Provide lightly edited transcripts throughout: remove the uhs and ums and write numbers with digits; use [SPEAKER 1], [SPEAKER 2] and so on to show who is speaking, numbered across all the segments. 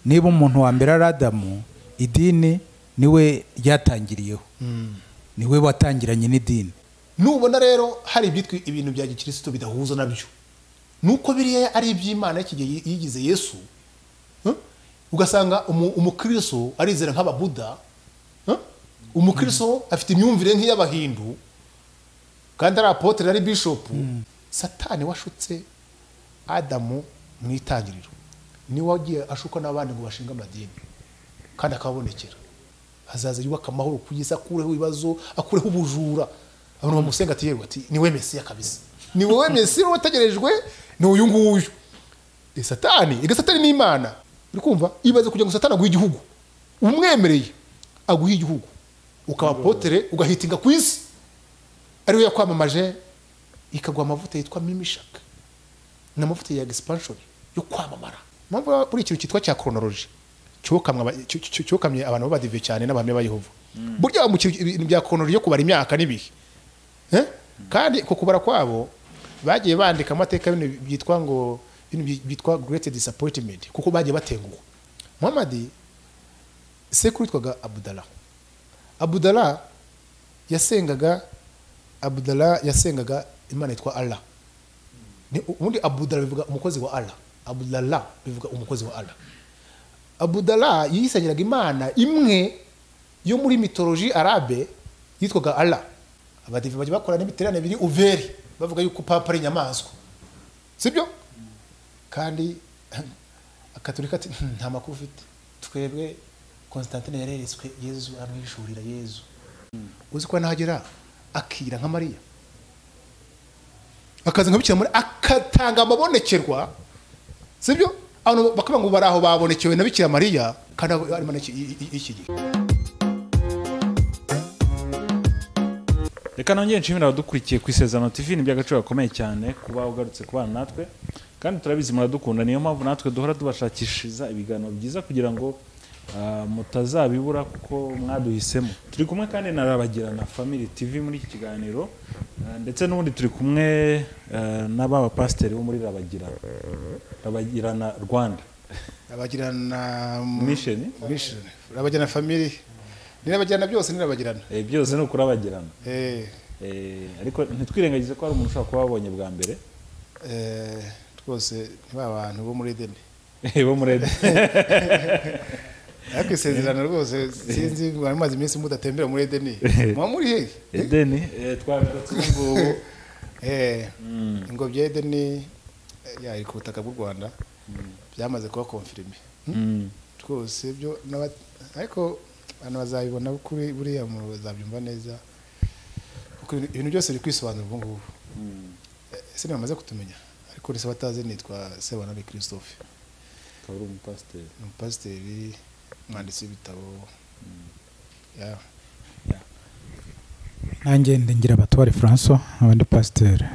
[SPEAKER 1] Niba umuntu wa mbere ari Adamu, idini niwe ryatangiriyeho, niwe watangiranye n'idini.
[SPEAKER 2] Nubona rero hari ibyitwa ibintu bya gikristo bidahuza nabyo, nuko biriya ari iby'Imana iki gihe yigize Yesu, ugasanga umukristo arizera nk'ababuda, umukristo afite imyumvire nk'iy'abahindu kandi ari apotre, ari bishop. Satani washutse Adamu mu itangiriro niwe wagiye ashuka n'abandi ngo bashinge amadini kandi akabonekera. Hazaza yubaka amahoro ku isi, akureho ibibazo, akureho ubujura. Abantu bamusenga ati yewe, ati niwe Mesiya kabisa, ni wowe Mesiya wategerejwe, ni uyu nguyu. Satani, ega Satani ni Imana. Uri kumva? Ibaze kugira ngo Satani aguhe igihugu, umwemereye aguhe igihugu, ukaba apotre ugahitinga ku isi, ariwe yakwamamaje, ikaguha amavuta yitwa Mimishaka, ni amavuta ya expansion yo kwamamara. Mpamvu buri ikintu cyitwa cya chronology cyokamye abantu b'abadive cyane n'abahamya ba Yehova. Burya mu bintu bya chronology yo kubara imyaka n'ibihe, kandi ku kubara kwabo bagiye bandika amateka ibintu byitwa ngo ibintu byitwa great disappointment, kuko bagiye batenguha. Muhammad sekuru witwaga Abdallah. Abdallah yasengaga, Abdallah yasengaga Imana yitwa Allah. Ubundi Abdallah bivuga umukozi wa Allah, Abdallah bivuga umukozi wa Allah. Abdallah yisengeraga Imana imwe yo muri mythologie arabe yitwaga Allah. Abadive bajya bakora n'ibiterane biri uveri bavuga yuko papa ari inyamaswa, sibyo? Kandi akatolika ati nta makuru ufite, twebwe Constantine yareretswe Yezu amwishurira Yezu. Uzi ko nahagera akira nka Mariya, akaza nka Bikira Mariya, akatanga amabonekerwa, sibyo? Abantu bakavuga ngo bari aho babonekewe na Bikira Mariya kandi arimo iki gihe.
[SPEAKER 3] Reka nongere nshimire abadukurikiye ku Isezerano TV, ni iby'agaciro gakomeye cyane kuba ugarutse kubana natwe, kandi turabizi muradukunda, niyo mpamvu natwe duhora tubashakishiriza ibiganiro byiza kugira ngo mutazabibura kuko mwaduhisemo. Turi kumwe kandi na Rabagirana Family TV muri iki kiganiro, ndetse n'ubundi turi kumwe n'aba pasiteri bo muri Rabagirana, Rabagirana Rwanda,
[SPEAKER 2] Rabagirana
[SPEAKER 3] Mission,
[SPEAKER 2] Mission, Rabagirana Family, ni Rabagirana byose, ni Rabagirana.
[SPEAKER 3] Byose ni ukurabagirana. Ariko ntitwirengagize ko hari umuntu ushobora kuba wabonye bwa mbere.
[SPEAKER 2] Rwose ni ba bantu bo muri Edeni.
[SPEAKER 3] Bo muri Edeni.
[SPEAKER 2] Ariko isezerano rwose sinzi mwari mumaze iminsi mudatembera muri Edeni. Muba muri hehe?
[SPEAKER 3] Edeni twagarutse ubu.
[SPEAKER 2] Ingobyi ya Edeni iri ku butaka bw'u Rwanda, byamaze kuba confirmé. Rwose byo ariko abantu bazabibona kuri buriya bazabyumva neza, kuko ibintu byose biri kwisobanura ubu ngubu. Ese ntibamaze kutumenya? Ariko uretse batazi nitwa Sebanani Christophe,
[SPEAKER 3] akaba ari umupasiteri,
[SPEAKER 2] umupasiteri, umwanditsi w'ibitabo.
[SPEAKER 1] Nanjye ngira Abatware François, abandi pasiteri.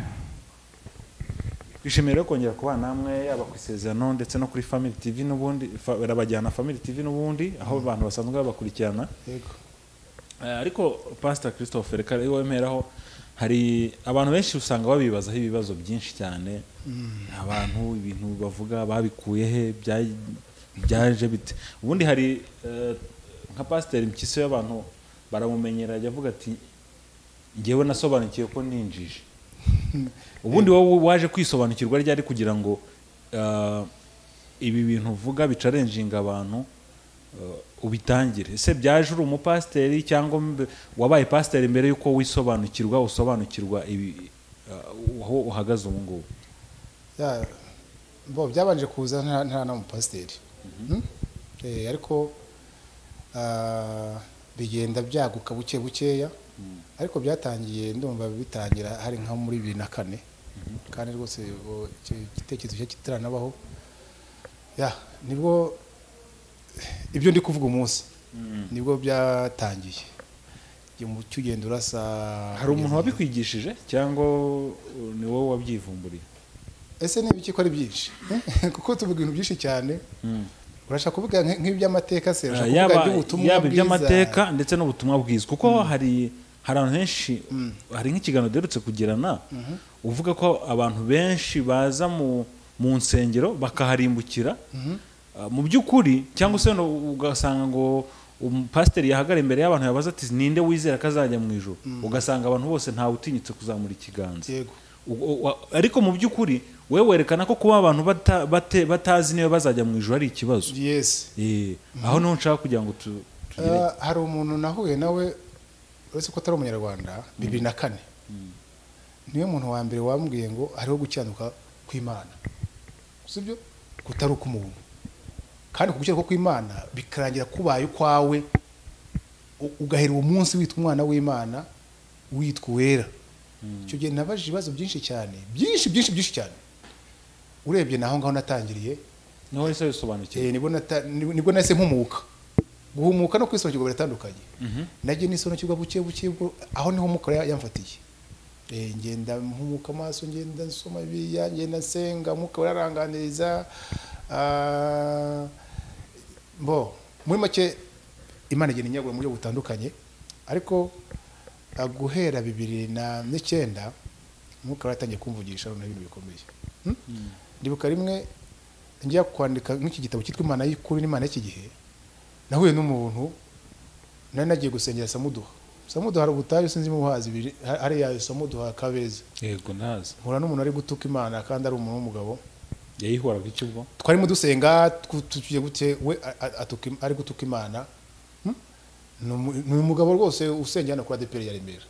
[SPEAKER 3] Twishimiye rero kongera kubana namwe yaba ku Isezerano ndetse no kuri Family TV n'ubundi, Rabagirana Family TV n'ubundi, aho abantu basanzwe babakurikirana.
[SPEAKER 2] Yego.
[SPEAKER 3] Ariko Pastor Christophe, reka iwe mperaho, hari abantu benshi usanga babibazaho ibibazo byinshi cyane. Abantu ibintu bavuga babikuye he, byaje bite? Ubundi hari nka Pastor Mpyisi y'abantu baramumenyera, ajya avuga ati ngewe nasobanukiwe ko ninjije. Ubundi wowe waje kwisobanukirwa ryari kugira ngo ibi bintu uvuga bicarenjinga abantu ubitangire? Ese byaje uri umupasiteri cyangwa wabaye pasiteri mbere yuko wisobanukirwa, usobanukirwa ibi aho uhagaze ubu ngubu?
[SPEAKER 2] Bo byabanje kuza nta na mupasiteri. Ariko bigenda byaguka buke bukeya. Ariko byatangiye ndumva bitangira hari nka muri 2004, kandi rwose igitekerezo cyo kitaranabaho. Nibwo ibyo ndi kuvuga umunsi nibwo byatangiye. Umucyo ugenda urasa.
[SPEAKER 3] Hari umuntu wabikwigishije cyangwa ni wowe wabyivumburiye?
[SPEAKER 2] Ese ni ibiki ko ari byinshi? Kuko tuvuga ibintu byinshi cyane. Urashaka kuvuga nk'iby'amateka se, urashaka kuvuga iby'ubutumwa bwiza,
[SPEAKER 3] yaba iby'amateka ndetse n'ubutumwa bwiza, kuko hari abantu benshi, hari nk'ikiganiro duherutse kugirana uvuga ko abantu benshi baza mu nsengero bakaharimbukira, Mu by'ukuri cyangwa se ugasanga ngo umupasiteri yahagara imbere y'abantu yabaza ati ninde wizera ko azajya mu ijuru, ugasanga abantu bose ntawe utinyutse kuzamura ikiganza.
[SPEAKER 2] Yego.
[SPEAKER 3] Ariko mu by'ukuri wewe werekana ko kuba abantu batazi niba bazajya mu ijuru ari ikibazo.
[SPEAKER 2] Yes.
[SPEAKER 3] Aho niho nshaka kugira ngo tugere.
[SPEAKER 2] Hari umuntu nahuye nawe uretse ko atari umunyarwanda 2004 niwe muntu wa mbere wambwiye ngo hariho gukiranuka kw'Imana, sibyo, kutari uk'umuntu, kandi gukiranuka kw'Imana bikarangira kubaye ukwawe, ugahera uwo munsi witwa umwana w'Imana, witwa uwera. Icyo gihe nabajije ibibazo byinshi cyane, byinshi byinshi byinshi cyane. Urebye naho ngaho natangiriye,
[SPEAKER 3] niho wahise wisobanukirwa.
[SPEAKER 2] Nibwo nahise mpumuka. Guhumuka no kwisobanukirwa biratandukanye. Nagiye nisobanukirwa buke buke, aho niho umwuka yamfatiye. Ngenda mpumuka amaso, ngenda nsoma Bibiliya, ngenda nsenga, umwuka uraranganiriza. Bo muri make Imana igenda inyagura mu buryo butandukanye, ariko guhera 2009 umwuka waratangiye kumvugisha noneho ibintu bikomeye. Ndibuka rimwe njya kwandika nk'iki gitabo cyitwa Imana y'ukuri n'Imana y'iki gihe, nahuye n'umuntu nari nagiye gusengera Samuduha. Samuduha hari ubutayu sinzi muhazi ibiri hariya Samuduha Kabeza.
[SPEAKER 3] Yego ndazi.
[SPEAKER 2] Mpura n'umuntu ari gutuka Imana kandi ari umuntu w'umugabo.
[SPEAKER 3] Yayihoraga iki ubwo?
[SPEAKER 2] Twarimo dusenga tugiye gute we atuka ari gutuka Imana. Ni umugabo rwose usengera hano kuri ADEPR ya Remera.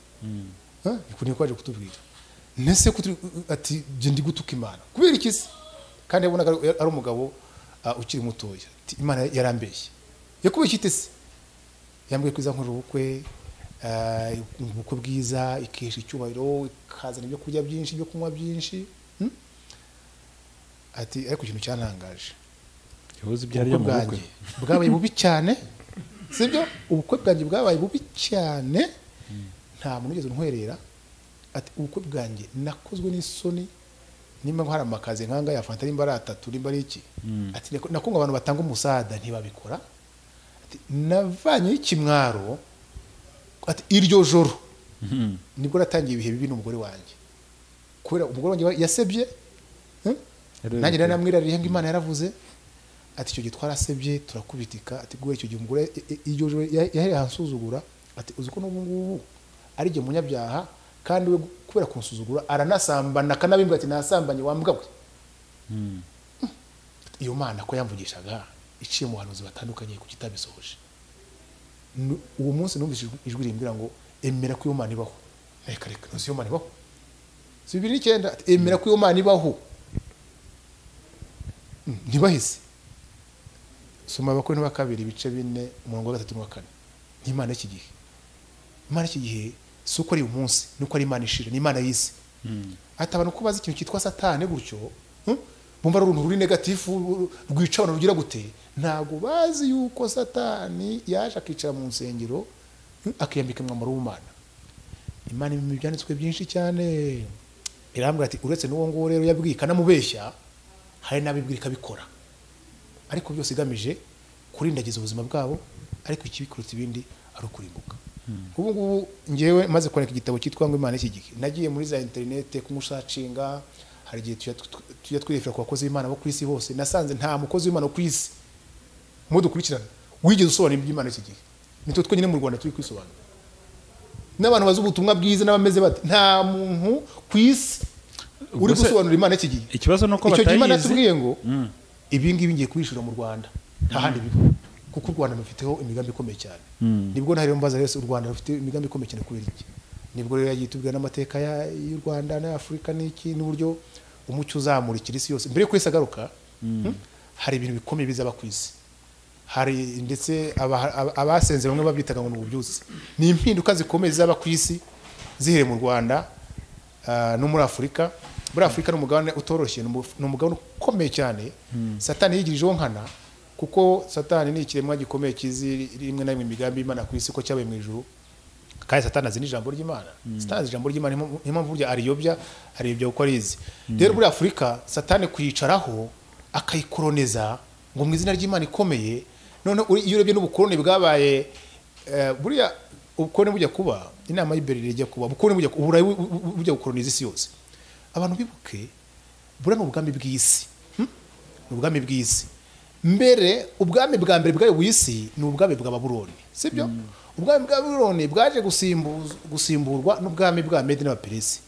[SPEAKER 2] Niko niko aje kutubwira. Nese ati je ndi gutuka Imana. Kubera iki se? Kandi yabonaga ari umugabo ukiri mutoya. Ati Imana yarambeshye. Yakubeshye ite se? Yambwiye kwiza nkora ubukwe, ubukwe bwiza, ikesha icyubahiro, ikazana ibyo kurya byinshi, ibyo kunywa byinshi. Ati ariko ikintu cyantangaje.
[SPEAKER 3] Yahoze ibyo arya mu bukwe.
[SPEAKER 2] Bwabaye bubi cyane. Sibyo? Ubukwe bwanjye bwabaye bubi cyane. Nta muntu ugeze untwerera. Ati ubukwe bwanjye nakozwe n'isoni, nimba hari amakaze nkanga ya fanta nimba ari atatu nimba ari iki. Ati nakunga abantu batanga umusada ntibabikora. Ati navanye ikimwaro. Ati iryo joro nibwo natangiye ibihe bibi n'umugore wanjye, kubera umugore wanjye yasebye. Nanjye naramwirariye ngo Imana yaravuze. Ati icyo gihe twarasebye turakubitika. Ati guhera icyo gihe umugore iryo joro yahereye ahansuzugura. Ati uzi ko n'ubu ngubu ari jye munyabyaha, kandi we kubera kunsuzugura aranasambana akanabimbwira ati nasambanye wambwa we. Iyo Mana ko yamvugishaga iciye mu bahanuzi batandukanye kuki itabisohoje. Uwo munsi numvise ijwi rimbwira ngo emera ko iyo Mana ibaho. Reka reka ntuzi iyo Mana ibaho. Si 2009 ati emera ko iyo Mana ibaho. Ntibahise. Soma Abakorinto ba kabiri ibice 4 umurongo wa 3 n'uwa 4. Ni Imana y'iki gihe. Imana y'iki gihe si uko ari umunsi, ni uko ari Imana ishira, ni Imana y'isi. Ati abantu ko bazi ikintu cyitwa Satani gutyo, bumva ari uruntu ruri negatifu rwica abantu rugira gute, ntago bazi yuko Satani yaje akicara mu nsengero akiyambika umwambaro w'Imana. Imana mu byanditswe byinshi cyane irambwira ati uretse n'uwo nguwo rero yabwiye kanamubeshya, hari n'abibwira ikabikora, ariko byose igamije kurindagiza ubuzima bwabo, ariko ikibikurutse ibindi ari ukurimbuka. Ubu ngubu ngewe maze kwandika igitabo cyitwa ngo Imana y'iki gihe, nagiye muri za interinete kumusacinga, hari igihe tujya twirefera ku bakozi b'Imana bo ku isi hose, nasanze nta mukozi w'Imana ku isi mudukurikirana wigeze usobanura iby'Imana y'iki gihe. Nitwe twenyine mu Rwanda turi kwisobanura, n'abantu bazi ubutumwa bwiza n'abameze bate, nta muntu ku isi uri gusobanura Imana y'iki gihe.
[SPEAKER 3] Ikibazo nuko
[SPEAKER 2] icyo gihe Imana
[SPEAKER 3] batayizi.
[SPEAKER 2] yatubwiye ngo ibi ngibi ngiye kubishura mu Rwanda, nta handi biba, kuko u Rwanda rufiteho imigambi ikomeye cyane. Nibwo ntari mbaza rero u Rwanda rufite imigambi ikomeye cyane kubera iki? Nibwo rero yagiye itubwira n'amateka y'u Rwanda n'Afurika n'iki, n'uburyo umucyo uzamurikira isi yose mbere y'uko Yesu agaruka. Hari ibintu bikomeye bizaba ku isi. Hari ndetse abasenze bamwe babyitaga ngo ni ububyutse. Ni impinduka zikomeye zizaba ku isi zihereye mu Rwanda no muri Afurika. Muri Afurika ni umugabane utoroshye, ni umugabane ukomeye cyane. Satani yigirijeho nkana, kuko Satani ni ikiremwa gikomeye kizi rimwe na rimwe imigambi y'Imana ku isi ko cyabaye mu ijuru. Kandi Satani azi n'ijambo ry'Imana. Satani azi ijambo ry'Imana, niyo mpamvu burya ariyobya kuko arizi. Rero muri Afurika Satani kuyicaraho akayikoloniza ngo mu izina ry'Imana ikomeye. None iyo urebye n'ubukoloni bwabaye, buriya ubukoloni bujya kuba, inama y'i Berlin ijya kuba, ubukoloni bujya Uburayi bujya gukoloniza isi yose. Abantu bibuke buriya ni ubwami bw'isi. Ni ubwami bw'isi. Mbere ubwami bwa mbere bwayoboye isi ni ubwami bwa Babuloni, sibyo? Ubwami bwa Babuloni bwaje gusimburwa n'ubwami bwa Medi n'Abaperesi.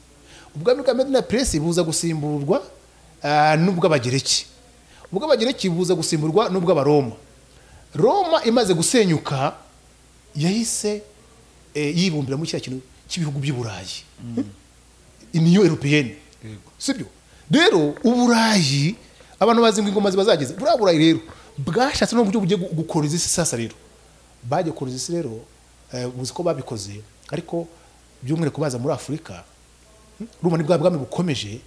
[SPEAKER 2] Ubwami bwa Medi n'Abaperesi buza gusimburwa n'ubw'Abagereki. Ubw'Abagereki buza gusimburwa n'ubw'Abaroma. Roma imaze gusenyuka yahise yibumbira mu kiriya kintu cy'ibihugu by'i Burayi, Union Européenne, sibyo? Rero Uburayi abantu bazi ngo ingoma ziba zageze. Buriya Burayi rero bwashatse n'uburyo bugiye gukoreza isi. Sasa rero bagiye gukoreza isi rero, buzi ko babikoze, ariko by'umwihariko baza muri Afurika. Urumva ni bwa bwami bukomeje.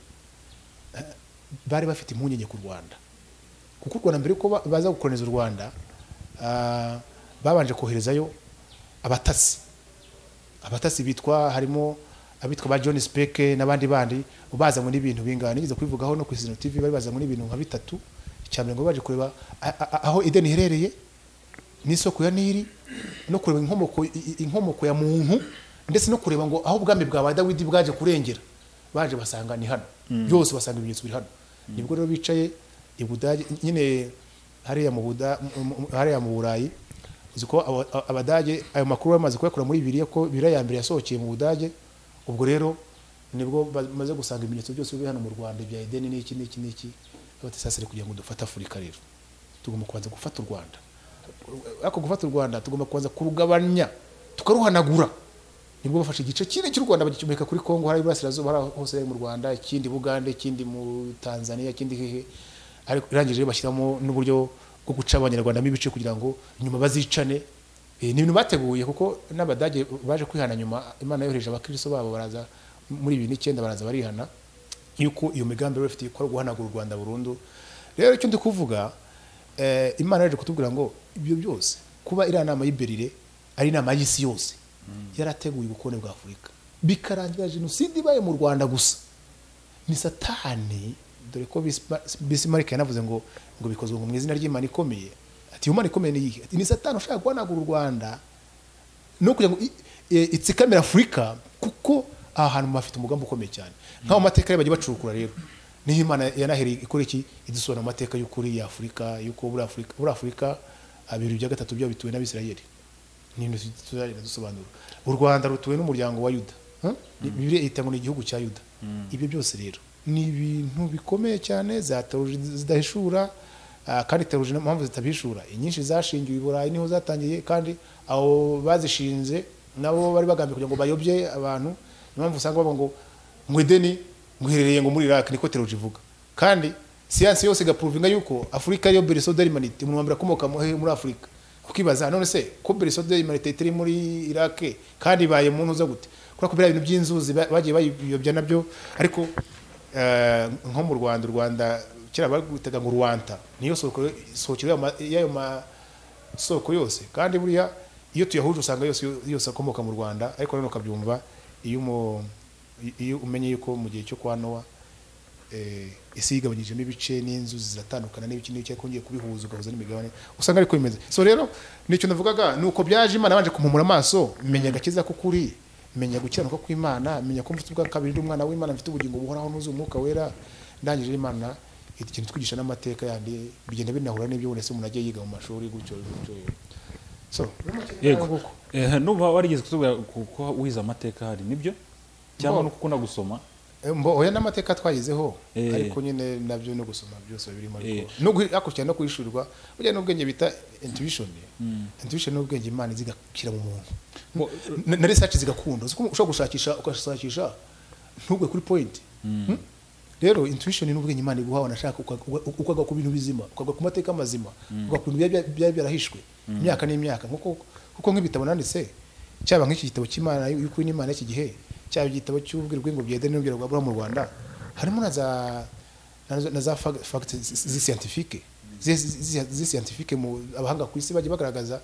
[SPEAKER 2] Bari bafite impungenge ku Rwanda, kuko u Rwanda mbere yuko baza gukoroniza u Rwanda, babanje koherezayo abatasi. Abatasi bitwa, harimo abitwa ba John Speke n'abandi bandi, bazanywe n'ibintu bingana, nigeze kubivugaho no ku Isezerano TV. Bari bazanywe n'ibintu nka bitatu. Icya mbere ngo baje kureba aho Edeni iherereye n'isoko ya Nili, no kureba inkomoko ya muntu, ndetse no kureba ngo aho ubwami bwa Dawidi bwaje kurengera. Baje basanga ni hano byose, basanga ibimenyetso biri hano. Nibwo rero bicaye i Budage nyine, hariya mu Buda, hariya mu Burayi. Uzi ko Abadage ayo makuru bamaze kuyakura muri Bibiliya, ko Bibiliya ya mbere yasohokeye mu Budage. Ubwo rero nibwo bamaze gusanga ibimenyetso byose biri hano mu Rwanda bya Edeni n'iki n'iki n'iki, bati sasa rero kugira ngo dufate Afurika rero tugomba kubanza gufata u Rwanda, ariko gufata u Rwanda tugomba kubanza kurugabanya tukaruhanagura. Nibwo bafashe igice kinini cy'u Rwanda bagicomeka kuri Kongo, hari iburasirazuba, hari hose mu Rwanda, ikindi Bugande, ikindi mu Tanzania, ikindi hehe. Ariko irangije bashyiramo n'uburyo bwo guca Abanyarwanda mo ibice kugira ngo nyuma bazicane. Ni ibintu bateguye, kuko n'Abadage baje kwihana nyuma. Imana yohereje abakristo babo baraza muri 2009, baraza barihana yuko iyo migambi bari bafite ko guhanagura u Rwanda burundu. Rero icyo ndi kuvuga, Imana yaje kutubwira ngo ibyo byose kuba iriya nama y'i Berlin ari inama y'isi yose yarateguye ubukoloni bwa Afurika, bikarangira jenoside ibaye mu Rwanda gusa, ni Satani. Dore ko Bismarck yanavuze ngo bikozwe ngo mu izina ry'Imana ikomeye. Ati Imana ikomeye ni iyihe? Ati ni Satani ushaka guhanagura u Rwanda no kugira ngo itsikamire Afurika, kuko aha hantu bafite umugambi ukomeye cyane. Nk'aho mateka rero bagiye bacurukura rero, niho Imana yanahereye ikora iki, idusobanura amateka y'ukuri ya Afurika, y'uko buri Afurika 2/3 byayo bituwe n'Abisirayeli. Ni ibintu tuzagenda dusobanura. U Rwanda rutuwe n'umuryango wa Yuda. Bibiliya yita ngo ni igihugu cya Yuda. Ibyo byose rero ni ibintu bikomeye cyane za teoloji zidahishura. Kandi teoloji mpamvu zitabihishura, inyinshi zashingiwe i Burayi, niho zatangiye, kandi abo bazishinze nabo bari bagambye kugira ngo bayobye abantu. Niyo mpamvu usanga bavuga ngo Edeni ngo iherereye ngo muri Iraq, niko teoloji ivuga, kandi siyansi yose igaprovinga yuko Afurika ariyo berceau de l'humanité, umuntu wa mbere akomoka muri Afurika. Ukibaza none se ko berceau de l'humanité itari muri Iraq kandi ibaye mu ntuza gute? Kubera ko biriya bintu by'inzuzi bagiye bayiyobya nabyo. Ariko nko mu Rwanda, u Rwanda kera bagwitaga ngo Rwanda niyo soko, sokero y'ayo masoko yose, kandi buriya iyo tuyahuje usanga yose yose akomoka mu Rwanda. Ariko none ukabyumva iyo umenye yuko mu gihe cyo kwa Nowa isi yigabanyijemo ibice n'inzuzi ziratandukana n'ibiki n'ibiki, ariko ngiye kubihuza ugahuza n'imigabane usanga ariko bimeze. So rero nicyo navugaga, ni uko byaje. Imana yabanje kumpumura amaso, menya agakiza k'ukuri, menya gukiranuka kw'Imana, menya ko mfite ubwa kabiri, ndi umwana w'Imana, mfite ubugingo buhoraho, nuzuye Umwuka Wera. Ndangije Imana ikintu twigisha n'amateka yandi bigenda binahura n'ibyo wese umuntu agiye yiga mu mashuri gutyo gutyo. So
[SPEAKER 3] Yego. Nuba warigeze kutubwira kuko wize amateka, hari nibyo cyangwa
[SPEAKER 2] Mbo.
[SPEAKER 3] nuko ukunda gusoma?
[SPEAKER 2] Mbo oya, n'amateka twayizeho, ariko nyine nabyo no gusoma byose birimo, ariko no hakurikira no kuhishurirwa. Burya n'ubwenge bita intuition. Intuition ni ubwenge Imana izigakira mu muntu. Na research zigakunda. Uzi ko ushobora gushakisha, ugashakisha ntugwe kuri point. Rero intuition ni ubwenge Imana iguha, wanashaka ukagwa ku bintu bizima, ukagwa ku mateka mazima, ukagwa ku bintu byari byarahishwe imyaka n'imyaka. Nkuko kuko nk'ibitabo nanditse, cyaba nk'iki gitabo cy'Imana y'ukuri n'Imana y'iki gihe, cyaba igitabo cy'ubwiru bw'ingobyi ya Edeni n'ubwiru bwa Aburahamu mu Rwanda, harimo na za facts scientifique scientifique mu abahanga ku isi bagiye bagaragaza,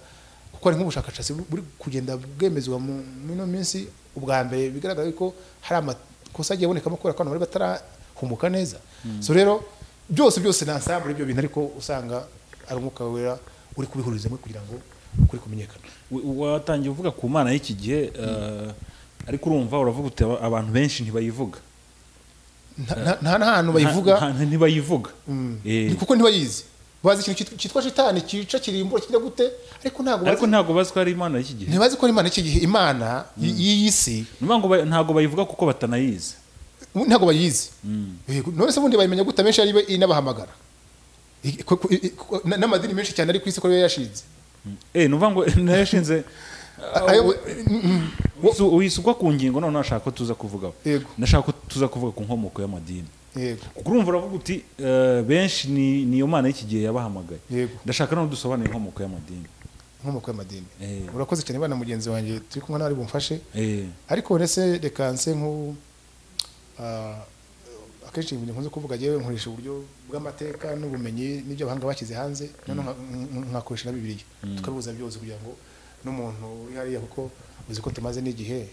[SPEAKER 2] kuko hari nk'ubushakashatsi buri kugenda bwemezwa mu ino minsi. Ubwa mbere bigaragara ko hari amakosa agiye abonekamo kubera ko abantu bari batarahumuka neza. So rero byose byose ni ensemble ibyo bintu, ariko usanga ari Umwuka Wera uri kubihurizamo kugira ngo ukuri kumenyekana.
[SPEAKER 3] Watangiye uvuga ku Mana y'iki gihe, ariko urumva uravuga uti abantu benshi ntibayivuga.
[SPEAKER 2] Nta n'ahantu bayivuga.
[SPEAKER 3] Ntibayivuga.
[SPEAKER 2] Ni kuko ntibayizi. Bazi ikintu cyitwa shitani cyica kirimbura kijya gute, ariko
[SPEAKER 3] ntabwo bazi ko ari Imana y'iki gihe.
[SPEAKER 2] Ntibazi ko ari Imana y'iki gihe, Imana y'iyi si.
[SPEAKER 3] Ntabwo bayivuga kuko batanayizi.
[SPEAKER 2] Ntabwo bayizi. None se ubundi bayimenya gute? Benshi ari inabahamagara. N'amadini menshi cyane ari ku isi ko yashinze.
[SPEAKER 3] Nuvuga ngo yashinze wisukwa ku ngingo. None nashaka ko tuza kuvugaho. Nashaka ko tuza kuvuga ku nkomoko y'amadini. Kuko urumva uravuga uti benshi ni iyo Mana y'iki gihe yabahamagaye. Ndashaka no dusobanure inkomoko y'amadini.
[SPEAKER 2] Inkomoko y'amadini. Urakoze cyane bana mugenzi wanjye turi kumwe nawe bumfashe. Ariko rese reka nse nku akenshi ibintu nkunze kuvuga jewe nkoresha uburyo bw'amateka n'ubumenyi n'ibyo abahanga bashyize hanze, none nkakoresha na Bibiliya tukabihuza byose kugira ngo n'umuntu uri hariya, kuko uzi ko tumaze n'igihe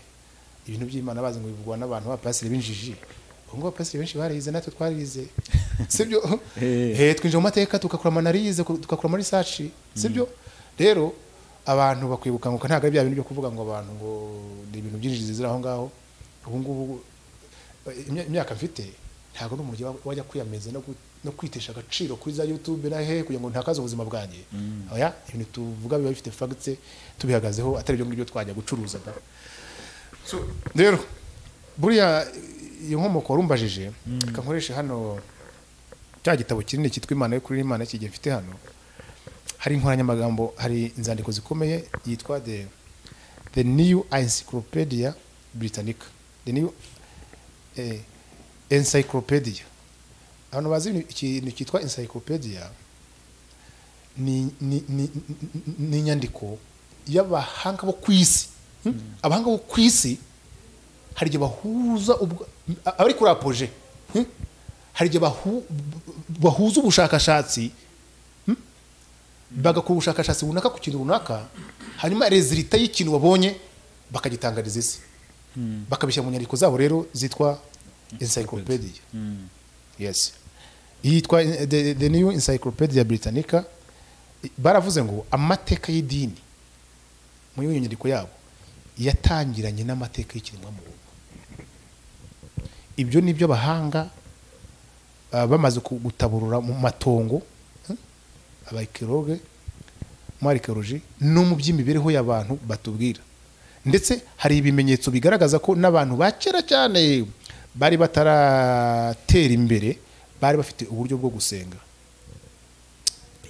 [SPEAKER 2] ibintu by'Imana bazi ngo bivugwa n'abantu b'abapasiteri b'injiji. Ubu ngubu abapasiteri benshi barize, natwe twarize, sibyo? Twinjira mu mateka tugakora analyse, tugakora research, sibyo? Rero abantu bakwiye gukanguka, ntabwo ari bya bintu byo kuvuga ngo abantu ngo ni ibintu by'injiji ziri aho ngaho. Ubu ngubu imyaka mfite ntabwo n'umuntu wajya kwiyameza no kwitesha agaciro kuri za YouTube na he kugira ngo ntakaze ubuzima bwanjye. Oya, ibintu tuvuga biba bifite facts tubihagazeho, atari ibyo ngibyo twajya gucuruza da. So rero buriya iyo nkomoko warumbajije, reka nkoreshe hano cya gitabo kinini cyitwa Imana yo kuri Imana iki gihe mfite hano. Hari inkoranyamagambo, hari inzandiko zikomeye yitwa The New Encyclopedia Britannica. The New Encyclopedia. Abantu bazi ikintu cyitwa encyclopedia ni inyandiko y'abahanga bo ku isi. Abahanga bo ku isi hari igihe bahuza abari kuri apoje, hari igihe bahuza ubushakashatsi, bagakora ubushakashatsi runaka ku kintu runaka, hanyuma resulta y'ikintu babonye bakagitangariza isi, bakabishyira mu nyandiko zabo rero zitwa encyclopedia. Yes, yitwa the New Encyclopedia Britannica. Baravuze ngo amateka y'idini muri iyo nyandiko yabo yatangiranye n'amateka y'ikiremwamuntu. Ibyo nibyo abahanga bamaze gutaburura mu matongo, abaarchéologue mu archéologie no mu by'imibereho y'abantu batubwira. Ndetse hari ibimenyetso bigaragaza ko n'abantu ba kera cyane bari bataratera imbere bari bafite uburyo bwo gusenga.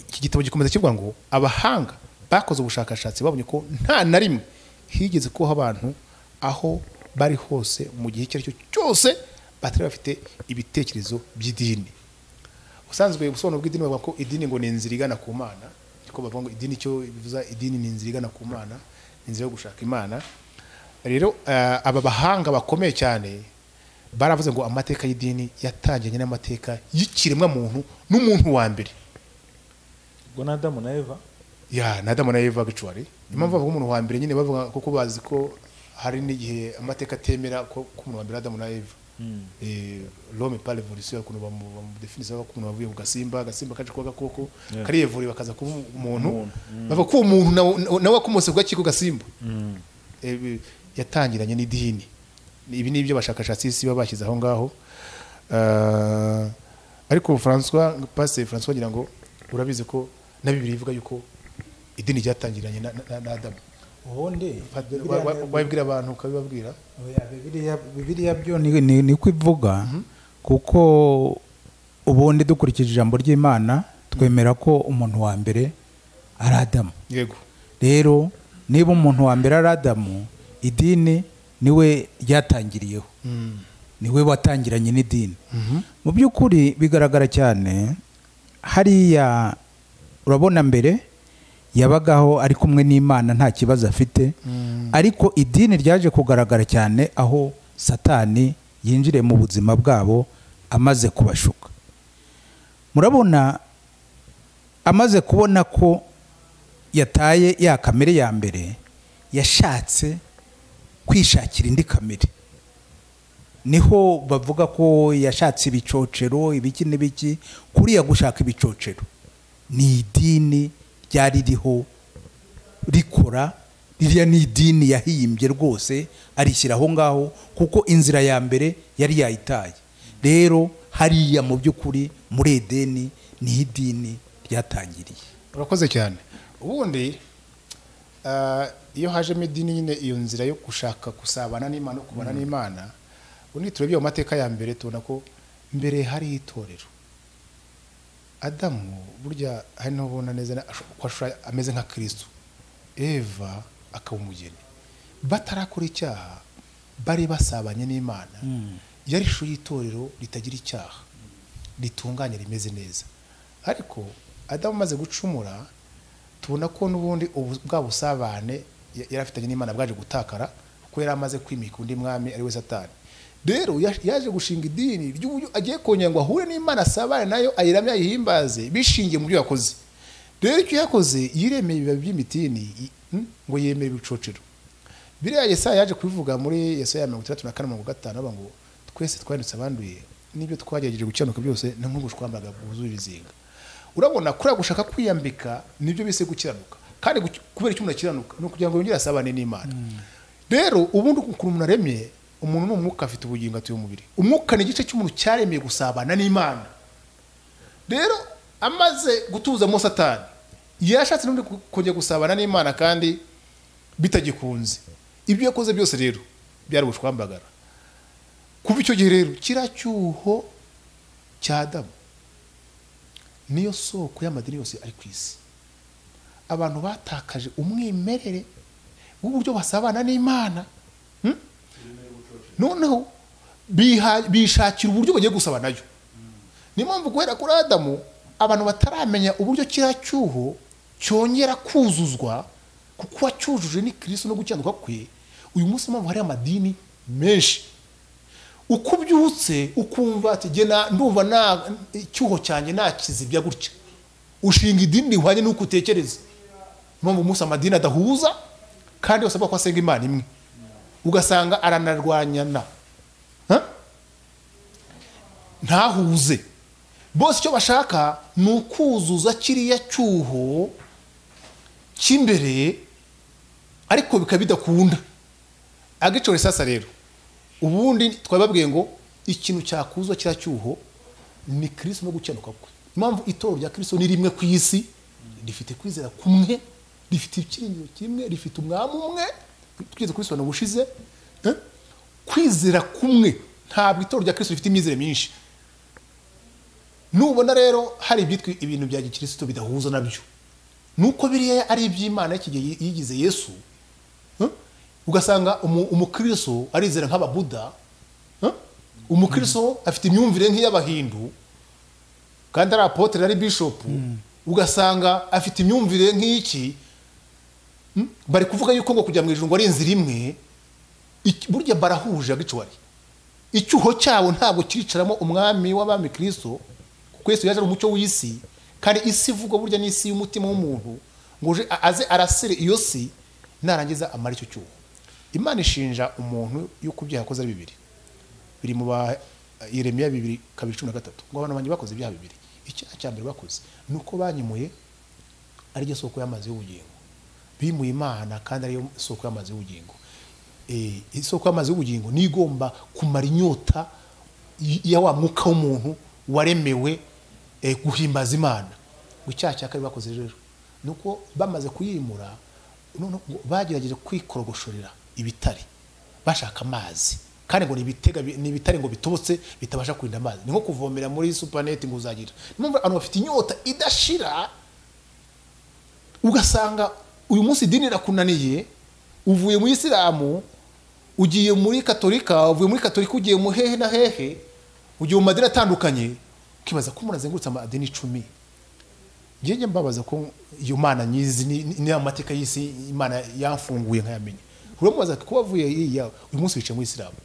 [SPEAKER 2] Iki gitabo gikomeza kivuga ngo abahanga bakoze ubushakashatsi babonye ko nta na rimwe higeze kubaho abantu aho bari hose mu gihe icyo ari cyo cyose batari bafite ibitekerezo by'idini. Usanzwe ubusobanuro bw'idini bavuga ko idini ngo ni inzira igana ku Mana, ariko bavuga ngo idini cyo bivuza idini ni inzira igana ku Mana, inzira yo gushaka Imana. Rero aba bahanga bakomeye cyane baravuze ngo amateka y'idini yatangiranye n'amateka y'ikiremwa muntu n'umuntu wa mbere.
[SPEAKER 3] Ubwo na Adamu na Eva?
[SPEAKER 2] Ya, na Adamu na Eva bicwari. Impamvu bavuga umuntu wa mbere nyine bavuga kuko bazi ko hari n'igihe amateka atemera ko umuntu wa mbere Adamu na Eva. L'homme par l'évolution, ukuntu bamudefinisa ko umuntu wavuye ku gasimba, gasimba kaje kuba gakoko, kariyevuri bakaza kuba umuntu. Bavuga ko umuntu nawe akomotse ku gakiko gasimba. Yatangiranye n'idini. Ibi ni ibyo abashakashatsi isi baba bashyize aho ngaho. Ariko François, Pasteur François, ngira ngo urabizi ko na Bibiliya ivuga yuko idini ryatangiranye na Adamu.
[SPEAKER 1] Ubundi
[SPEAKER 2] wabibwira abantu ukabibabwira?
[SPEAKER 1] Bibiliya byo ni ko ivuga, kuko ubundi dukurikije ijambo ry'Imana twemera ko umuntu wa mbere ari Adamu.
[SPEAKER 2] Yego.
[SPEAKER 1] Rero niba umuntu wa mbere ari Adamu, idini niwe ryatangiriyeho. Niwe watangiranye n'idini. Mu by'ukuri bigaragara cyane hariya, urabona mbere yabagaho ari kumwe n'Imana nta kibazo afite, ariko idini ryaje kugaragara cyane aho Satani yinjiriye mu buzima bwabo amaze kubashuka. Murabona amaze kubona ko yataye ya kamere ya mbere, yashatse kwishakira indi kamere. Niho bavuga ko yashatse ibicocero ibiki n'ibiki. Kuriya gushaka ibicocero ni idini ryari ririho rikora, ririya ni idini yahimbye rwose arishyira aho ngaho, kuko inzira ya mbere yari yayitaye. Rero hariya mu by'ukuri muri Edeni ni idini ryatangiriye.
[SPEAKER 2] Urakoze cyane. Ubundi iyo hajemo idini nyine, iyo nzira yo gushaka gusabana n'Imana no kubana n'Imana, ubundi turebye mu mateka ya mbere tubona ko mbere hari itorero. Adamu burya hari n'ubona neza ko ameze nka Kristo, Eva akaba umugeni. Batarakora icyaha bari basabanye n'Imana. Yari ishusho y'itorero ritagira icyaha, ritunganye, rimeze neza. Ariko Adamu amaze gucumura, tubona ko n'ubundi bwa busabane yari afitanye n'Imana bwaje gutakara, kuko yari amaze kwimika undi mwami ari we Satani. Rero yaje gushinga idini ry'uburyo agiye kongera ngo ahure n'Imana, asabane nayo, ayiramye, ayihimbaze, bishingiye mu byo yakoze. Rero icyo yakoze, yiremeye ibibabi by'imitini ngo yemere ibicocero. Biriya Yesaya yaje kubivuga muri Yesaya 64:5, avuga ngo twese twahindutse abanduye, n'ibyo twagerageje gukiranuka byose ni nk'ubushwambaga bwuzuye ibizinga. Urabona kuriya gushaka kwiyambika nibyo bise gukiranuka. Kandi kubera icyo umuntu akiranuka ni ukugira ngo yongere asabane n'Imana. Rero ubundi ukuntu umuntu aremye, umuntu ni umwuka, afite ubugingo, atuye umubiri. Umwuka ni igice cy'umuntu cyaremeye gusabana n'Imana. Rero amaze gutuzamo Satani, yashatse n'ubundi kongera gusabana n'Imana kandi bitagikunze. Ibyo yakoze byose rero byari ubushwambagara. Kuva icyo gihe rero kiriya cyuho cya Adamu niyo soko y'amadini yose ari ku isi. Abantu batakaje umwimerere w'uburyo basabana n'Imana. Noneho bishakira uburyo bagiye gusaba nayo. Niyo mpamvu guhera kuri Adamu abantu bataramenya uburyo kiriya cyuho cyongera kuzuzwa, kuko wacyujuje ni Kristo no gukiranuka kwe. Uyu munsi mpamvu hari amadini menshi. Uko ubyutse ukumva ati jye ndumva na icyuho cyanjye nakizibya gutya, ushinga idini rihwanye n'uko utekereza. Mpamvu umunsi amadini adahuza kandi yose avuga ko asenga Imana imwe, ugasanga aranarwanyana, ntahuze. Bose icyo bashaka ni ukuzuza kiriya cyuho cy'imbere, ariko bikaba bidakunda. Agicore sasa rero ubundi twababwiye ngo ikintu cyakuzwa kiriya cyuho ni Kristo no gukiranuka kwe. Impamvu itorero rya Kristo ni rimwe ku isi, rifite kwizera kumwe, rifite ibyiringiro kimwe, rifite umwami umwe, twigeze kubisobanura ubushize. Kwizera kumwe, ntabwo itorero rya Kristo rifite imyizere myinshi. Nubona rero hari ibyitwa ibintu bya gikristo bidahuza nabyo, nuko biriya ari iby'Imana iki gihe yigize Yesu. Ugasanga umukristo arizera nk'ababuda, umukristo afite imyumvire nk'iy'abahindu kandi ari apotre, ari bishop, ugasanga afite imyumvire nk'iki. Bari kuvuga yuko ngo kujya mu ijuru ngo ari inzira imwe, burya barahuje agicwari. Icyuho cyabo ntabwo kiricaramo umwami w'abami Kristo, kuko Yesu yaje ari umucyo w'isi, kandi isi ivugwa burya n'isi y'umutima w'umuntu, ngo aze arasire iyo si, narangiza amara icyo cyuho. Imana ishinja umuntu yuko ibyaha yakoze ari bibiri, biri mu ba Yeremiya 2:13, ngo abantu banjye bakoze ibyaha bibiri. Icyaha cya mbere bakoze ni uko banyimuye ari ryo soko y'amazi y'ubugingo. Bimuye Imana kandi ariyo soko y'amazi y'ubugingo. Isoko y'amazi y'ubugingo ni igomba kumara inyota ya wa mwuka w'umuntu waremewe guhimbaza Imana. Icyaha cya kabiri bakoze rero ni uko bamaze kuyimura, none bagerageje kwikorogoshorera ibitare bashaka amazi, kandi ngo ni ibitare ngo bitobotse bitabasha kurinda amazi. Ni nko kuvomera muri supernet ngo uzagira. Niyo abantu bafite inyota idashira, ugasanga uyu munsi idini irakunaniye, uvuye mu Isilamu ugiye muri Katolika, uvuye muri Katolika ugiye mu hehe na hehe, ugiye mu madini atandukanye, ukibaza ko umuntu azengurutse amadini 10. Njye mbabaza ko iyo Mana nyizi ni amateka y'isi Imana yamfunguye nkayamenya. Uramubaza ko wavuye iya uyu munsi wicaye mu Isilamu,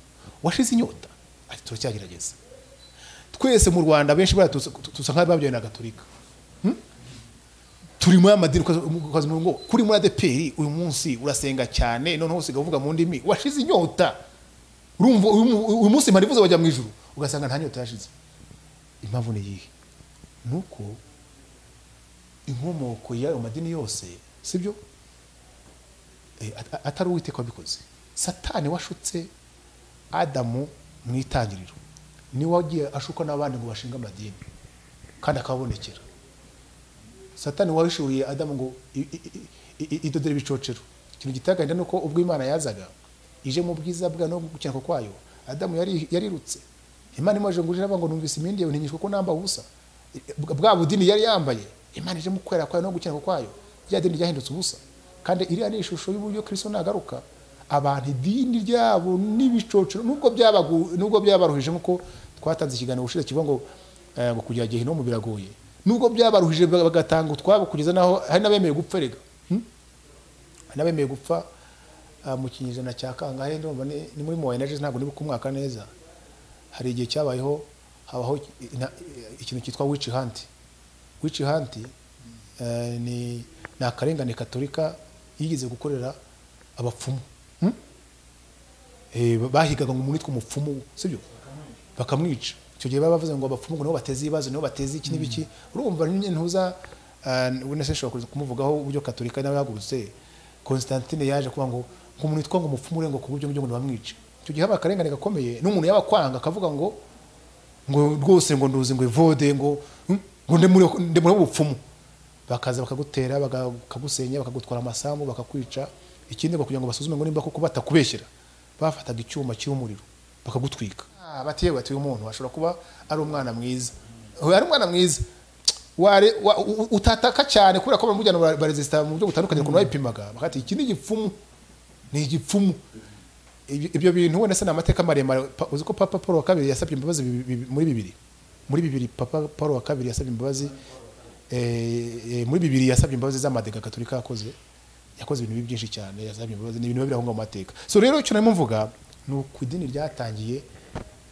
[SPEAKER 2] washize inyota? Ati turacyagerageza. Twese mu Rwanda benshi tusa nk'ababyaye na Katolika. Turi muri amadini ukaza ngo kuri muri ADPR uyu munsi urasenga cyane, noneho usiga uvuga mu ndimi, washize inyota. Urumva uyu munsi mparivuze bajya mu ijuru, ugasanga nta nyota yashize. Impamvu ni iyihe? Nuko inkomoko y'ayo madini yose, sibyo, atari Uwiteka wabikoze. Satani washutse Adamu mu itangiriro niwe wagiye ashuka n'abandi ngo bashinga amadini kandi akabonekera. Satani wahishuriye Adamu ngo idodere ibicocero. Ikintu gitagahinda nuko ubwo Imana yazaga ije mu bwiza bwa no gukiranuka kwayo, Adamu yarirutse. Imana imuje ngo uje ngo numvise imindi yawe ntinyishwe ko namba ubusa. Bwa budini yari yambaye, Imana ije mu kwera kwayo no gukiranuka kwayo, rya dini ryahindutse ubusa. Kandi iriya ni ishusho y'uburyo Kristo nagaruka abantu idini ryabo n'ibicocero nubwo byabaruhije nkuko twatanze ikiganiro ushize kivuga ngo ngo kujya gehinomu biragoye, nubwo byabaruhije bagatanga utwabo kugeza naho hari n'abemeye gupfa rega. Hari n'abemeye gupfa mu kinyejana cya kangahe ndumva ni muri Moyen Age, ntabwo nibuka umwaka neza. Hari igihe cyabayeho habaho ikintu cyitwa witch hunt. Witch hunt ni akarengane Katolika yigeze gukorera abapfumu. Bahigaga ngo umuntu witwa umupfumu, sibyo, bakamwica. Icyo gihe baba bavuze ngo abapfumu ngo nibo bateze ibibazo, nibo bateze iki n'ibiki. Urumva ntuza ubone se nshobora kumuvugaho uburyo Katolika nawe yahagurutse. Constantine yaje kuba ngo umuntu witwa ngo umupfumu ngo ku buryo ngo bamwice. Icyo gihe haba akarengane gakomeye, n'umuntu yaba kwanga akavuga ngo rwose ngo nduzi ngo evode ngo ngo ndemure ubupfumu, bakaza bakagutera, bakagusenya, bakagutwara amasambu, bakakwica. Ikindi ngo kugira ngo basuzume ngo nimba koko batakubeshyera, bafataga icyuma cy'umuriro bakagutwika. Bati yewe, ati uyu muntu ashobora kuba ari umwana mwiza, ari umwana mwiza utataka cyane kubera ko bamujyana baresista mu buryo butandukanye ukuntu bayipimaga, bakati iki ni igipfumu, ni igipfumu. Ibyo bintu wenda se ni amateka maremare. Uzi ko Papa Paul wa kabiri yasabye imbabazi muri bibiri Papa Paul wa kabiri yasabye imbabazi muri bibiri yasabye imbabazi z'amadega Katolika yakoze ibintu bibi byinshi cyane, yasabye imbabazi, ni ibintu biba biri aho ngaho mu mateka. So rero icyo narimo mvuga ni uko idini ryatangiye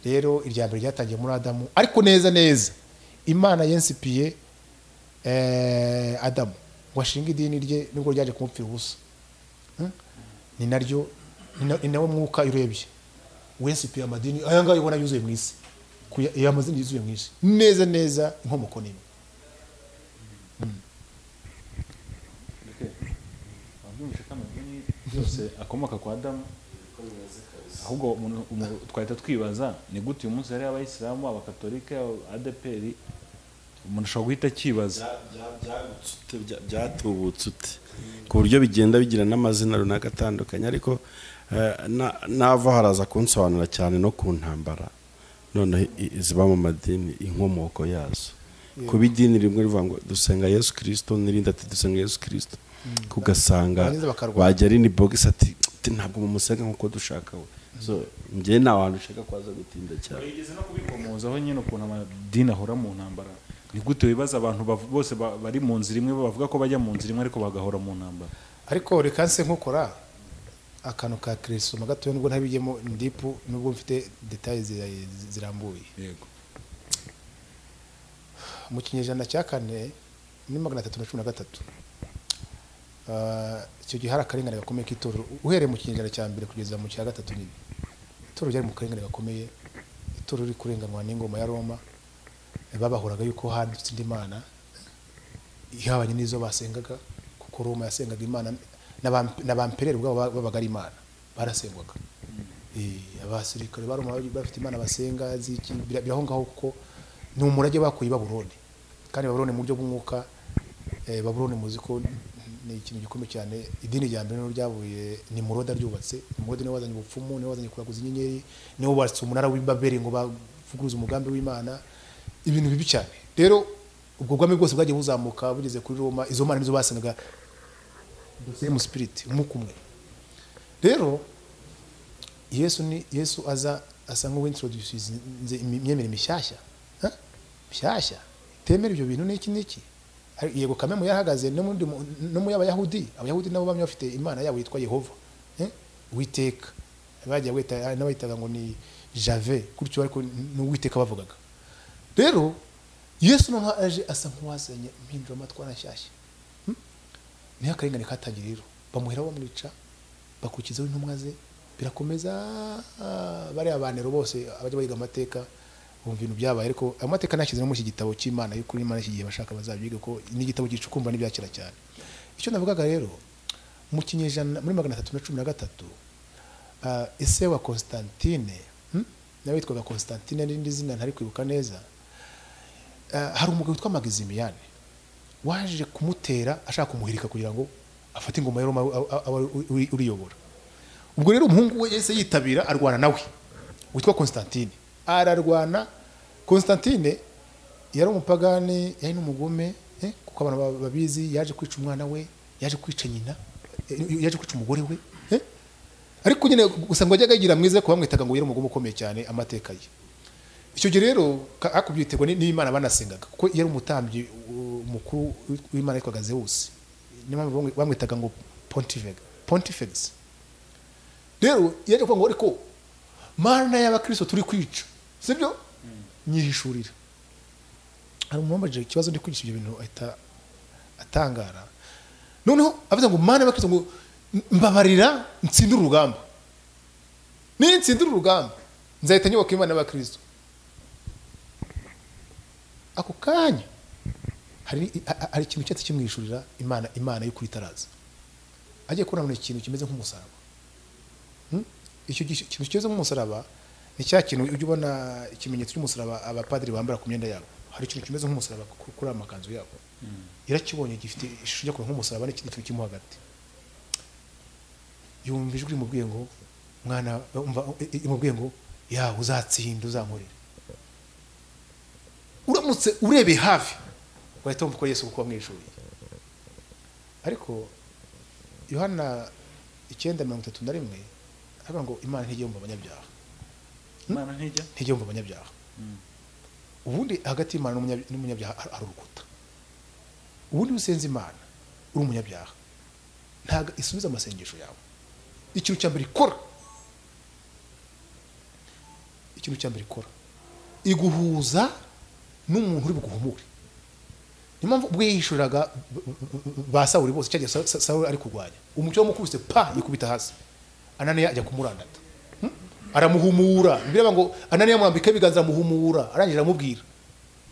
[SPEAKER 2] rero, irya mbere ryatangiye muri Adamu, ariko neza neza Imana yensipiye Adamu ngo ashinge idini rye, nubwo ryaje kumupfira ubusa. Ni naryo ni nawe mwuka urebye wensipiye amadini aya ngaya ubona yuzuye mu isi, aya mazina yuzuye mu isi neza neza, inkomoko ni imwe.
[SPEAKER 3] Wabyumvise ko amadini yose akomoka kwa Adamu. Ahubwo twahita twibaza ni gute uyu munsi hari abayisilamu, abakatolika, ADPR? Umuntu ashobora guhita akibaza.
[SPEAKER 4] Byagutse ute, byatubutse ute ku buryo bigenda bigira n'amazina runaka atandukanye? Ariko nava haraza kunsobanura cyane no ku ntambara noneho ziba mu madini, inkomoko yazo, kuba idini rimwe rivuga ngo dusenga Yesu Kirisito, n'irindi ati dusenga Yesu Kirisito, kugasanga
[SPEAKER 2] Barangiza bakarwana.
[SPEAKER 4] Wajya ari ni bogisi ati ntabwo mumusenga nk'uko dushaka we. So njye nta hantu ushaka kwaza gutinda cyane.
[SPEAKER 3] Wigeze no kubikomozaho nyine ukuntu amadini ahora mu ntambara. Ni gute wibaza abantu bose bari mu nzira imwe, bavuga ko bajya mu nzira imwe, ariko bagahora mu ntambara?
[SPEAKER 2] Ariko reka nse nkukora akantu ka kirisoma gatoya, nubwo ntabijyemo deep, nubwo mfite détails zirambuye.
[SPEAKER 3] Yego.
[SPEAKER 2] Mu kinyejana cya kane, muri 313, icyo gihe hari akarengane gakomeye k'itorero. Uhereye mu kinyejana cya mbere kugeza mu cya gatatu nyine, itorero ryari mu karengane gakomeye, itorero riri kurenganwa n'ingoma ya Roma. Babahoraga yuko handitse indi mana ihabanye n'izo basengaga, kuko Roma yasengaga imana n'abampereri ubwabo babaga ari imana, barasengwaga. Abasirikare ba Roma bari bafite imana basenga ziki biraho ngaho, kuko ni umurage bakuye i Babuloni. Kandi Babuloni mu buryo bw'umwuka, Babuloni muzi ko ni ikintu gikomeye cyane. Idini rya mbere niryo ryavuye ni Muroda ryubatse. Nimurodi niwe wazanye ubupfumu, niwe wazanye kuraguza inyenyeri, niwe wubatse umunara w'i Babeli ngo bavuguruze umugambi w'Imana, ibintu bibi cyane. Rero ubwo bwami bwose bwagiye buzamuka bugeze kuri Roma, izo mana nizo basengaga, same spirit, umwuka umwe. Rero Yesu ni Yesu aza asa nk'uwintroduce imyemerere mishyashya, ha? Mishyashya itemera ibyo bintu n'iki n'iki. Yego kameme yarahagaze no muri no mu y'abayahudi. Abayahudi nabo bamwe bafite imana yabo yitwa Yehova, eh? Uwiteka bagiye wita n'abayitaga ngo ni Jave gutyo, ariko ni Uwiteka bavugaga. Rero Yesu noneho aje asa nk'uwazanye impinduramatwara nshyashya. Niho akarengane katangiye rero, bamuhera bamwica, bakurikizaho intumwa ze, birakomeza. Bariya banero bose abajya biga amateka bumva ibintu byabaye, ariko ayo mateka nashyize no muri iki gitabo cy'Imana y'ukuri. Imana iki gihe bashaka bazabyige, ko ni igitabo gicukumba n'ibyakira cyane. Icyo navugaga rero, mu kinyejana muri 313, ise wa Constantine, nawe witwaga Constantine n'irindi zina ntari kwibuka neza, hari umugabo witwa Maximiyani. waje kumutera ashaka kumuhirika kugira ngo afate ingoma ya Roma uriyobora. Ubwo rero umuhungu we yahise yitabira arwana nawe witwa Constantine. Ararwana. Constantine yari umupagani, yari n'umugome, kuko abantu babizi, yaje kwica umwana we, yaje kwica nyina, yaje kwica umugore we, ariko nyine gusa ngo ajyaga yigira mwiza, ko bamwitaga ngo yari umugome ukomeye cyane amateka ye. Icyo gihe rero akubyitegwa n'Imana banasengaga, kuko yari umutambyi mukuru w'Imana yitwaga Zeus. Niyo mpamvu bamwitaga ngo Pontifex. Rero yaje kuvuga ngo ariko Mana y'abakristo turi kwica, sibyo? Nyihishurira. Hari umuntu wambajije ikibazo ndi kwigisha ibyo bintu ahita atangara. Noneho avuze ngo Mana y'abakristo ngo mbabarira ntsindire urugamba. Ni ntsindire urugamba nzahita nyubaka Imana y'abakristo. Ako kanya hari ikintu cyatsi kimwishurira Imana y'ukuri itaraza. Agiye kubona ikintu kimeze nk'umusaraba. Icyo kintu kimeze nk'umusaraba ni cya kintu ujya ubona ikimenyetso cy'umusaraba abapadiri bambara ku myenda yabo. Hari ikintu kimeze nk'umusaraba kuri amakanzu yabo. Irakibonye gifite ishusho ijya kuba nk'umusaraba n'ikindi kintu kirimo hagati. Yumva ijwi rimubwiye ngo mwana, imubwiye ngo ya uzatsinda uzankorera. Uramutse urebeye hafi wahita wumva ko Yesu kuko wamwishuriye. Ariko Yohana 9:31 aravuga ngo Imana ntijya yumva abanyabyaha.
[SPEAKER 3] Imana ntijya
[SPEAKER 2] yumva abanyabyaha. Ubundi hagati y'Imana n'umunyabyaha hari urukuta. Ubundi usenze Imana uri umunyabyaha ntago isubiza amasengesho yawe. Ikintu cya mbere ikora, ikintu cya mbere ikora iguhuza n'umuntu uri buguhumure. Niyo mpamvu ubwo yihishuriraga ba Sawuli bose, cyagiye Sawuli ari kurwanya umucyo wamukubise pa yikubita hasi, Ananiya ajya kumurandata, aramuhumura. Bireba ngo Ananiya amwambika ibiganza amuhumura, arangije aramubwira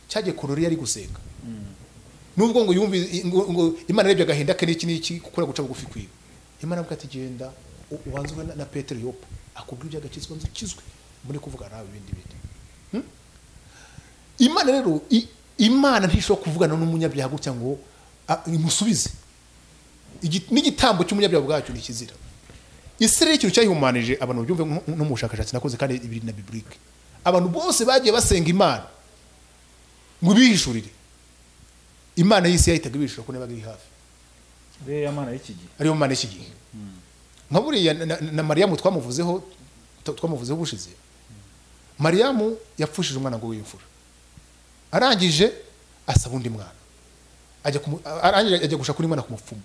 [SPEAKER 2] cyagiye Korori yari gusenga. Nubwo ngo yumve ngo Imana yarebye agahinda ke n'iki n'iki gukora guca bugufi kwiwe, Imana avuga ati genda ubanze uhure na Petero Yopa akubwira iby'agakiza nzukizwe muri kuvuga nawe ibindi bintu. Imana rero Imana ntishobora kuvugana n'umunyabyaha gutya ngo imusubize. N'igitambo cy'umunyabyaha bwacyo ni kizira. Isi rero ikintu cyayihumanije abantu byumve no mu bushakashatsi nakoze kandi ibiri na biblique. Abantu bose bagiye basenga Imana ngo bihishurire. Imana y'isi yahitaga ibishura ko nabaga iri hafi.
[SPEAKER 3] Ariyo Mana y'iki gihe.
[SPEAKER 2] Ariyo Mana y'iki gihe. Nka buriya na Mariyamu twamuvuzeho bushize. Mariyamu yapfushije umwana ngo w'imfura. Arangije asaba undi mwana. Arangije ajya gushaka undi mwana ku mupfumu.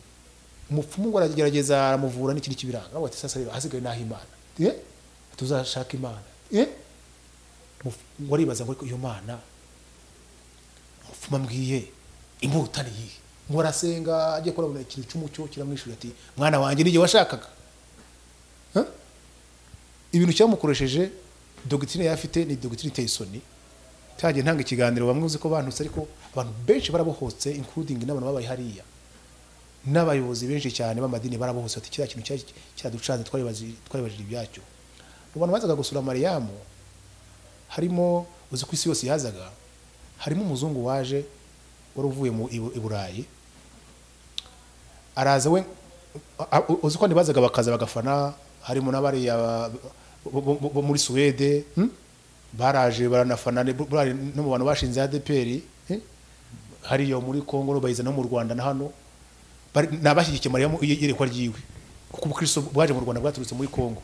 [SPEAKER 2] Umupfumu ngo aragerageza aramuvura n'ikindi kibiranga. Aravuga ati sasa rero hasigaye naho Imana. Tuzashaka Imana. Ngo aribaza ngo iyo Mana umupfumu ambwiye imbuta ni iyihe? Ngo arasenga agiye kurabona ikintu cy'umucyo kiramwishura ati mwana wanjye n'igihe washakaga. Ibintu cyamukoresheje doctrine yafite ni doctrine iteye isoni. Cyagiye ntanga ikiganiro bamwe uzi ko bantutse, ariko abantu benshi barabohotse including n'abantu babaye hariya n'abayobozi benshi cyane b'amadini barabohotse ati kiriya kintu cyaducanze twaribajije ibyacyo. Mu bantu bazaga gusura Mariyamu harimo uzi ko isi yose yazaga, harimo umuzungu waje wari uvuye mu i Burayi araza we uzi ko bazaga bakaza bagafana, harimo n'abariya bo muri Suwede baraje baranafana no mu bantu bashinze ADPR hariyo muri Kongo bayiza no mu Rwanda na hano nabashyigikiye Mariyamu iyerekwa ryiwe kuko ubukristo bwaje mu Rwanda bwaturutse muri Kongo.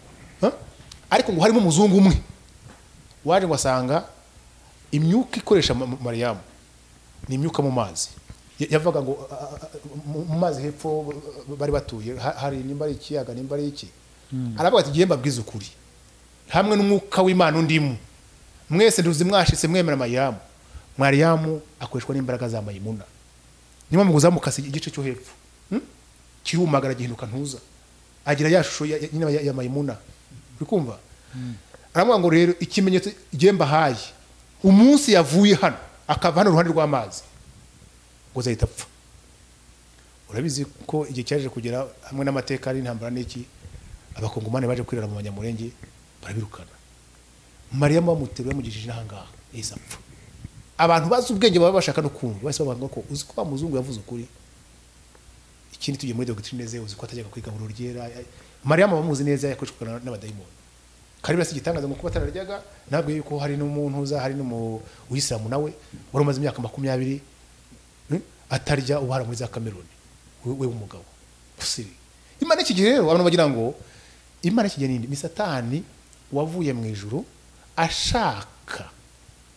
[SPEAKER 2] Ariko ngo harimo umuzungu umwe waje ngo asanga imyuka ikoresha Mariyamu ni imyuka mu mazi. Yavuga ngo mu mazi hepfo bari batuye hari nimba ari ikiyaga nimba ari iki. Aravuga ati giye mbabwiza ukuri hamwe n'umwuka w'Imana undimo mwese nduzi mwashitse mwemera Mariyamu. Mariyamu akoreshwa n'imbaraga za Mayimuna. Niba muguzamukase igice cyo hepfo kirumagara gihinduka ntuza agira ya shusho ya Mayimuna. Uri kumva? Aravuga ngo rero ikimenyetso giye mbahaye umunsi yavuye hano akava hano uruhande rw'amazi ngo zahita apfa. Urabizi ko igihe cyaje kugera hamwe n'amateka ari intambara n'iki abakongomani baje kwirara mu Banyamurenge barabirukana. Mariyamu bamuteruye bamugejije ahangaha yahise apfa. Abantu bazi ubwenge baba bashaka no kumva, bahise bavuga ko uzi ko wa muzungu yavuze ukuri. Ikindi tugiye muri doctrine ze, uzi ko atajyaga kwiga mu ryera. Mariyamu bamuzi neza yakoreshwaga n'abadayimoni. Kari basi igitangaza ngo kuba atararyaga, ntabwo yuko hari n'umuntu uza, hari n'umuyisilamu nawe wari umaze imyaka 20 atarya, ubu hari muri za Cameroon we w'umugabo. Usiri Imana iki gihe rero abantu bagira ngo Imana iki gihe ni Satani wavuye mu ijuru ashaka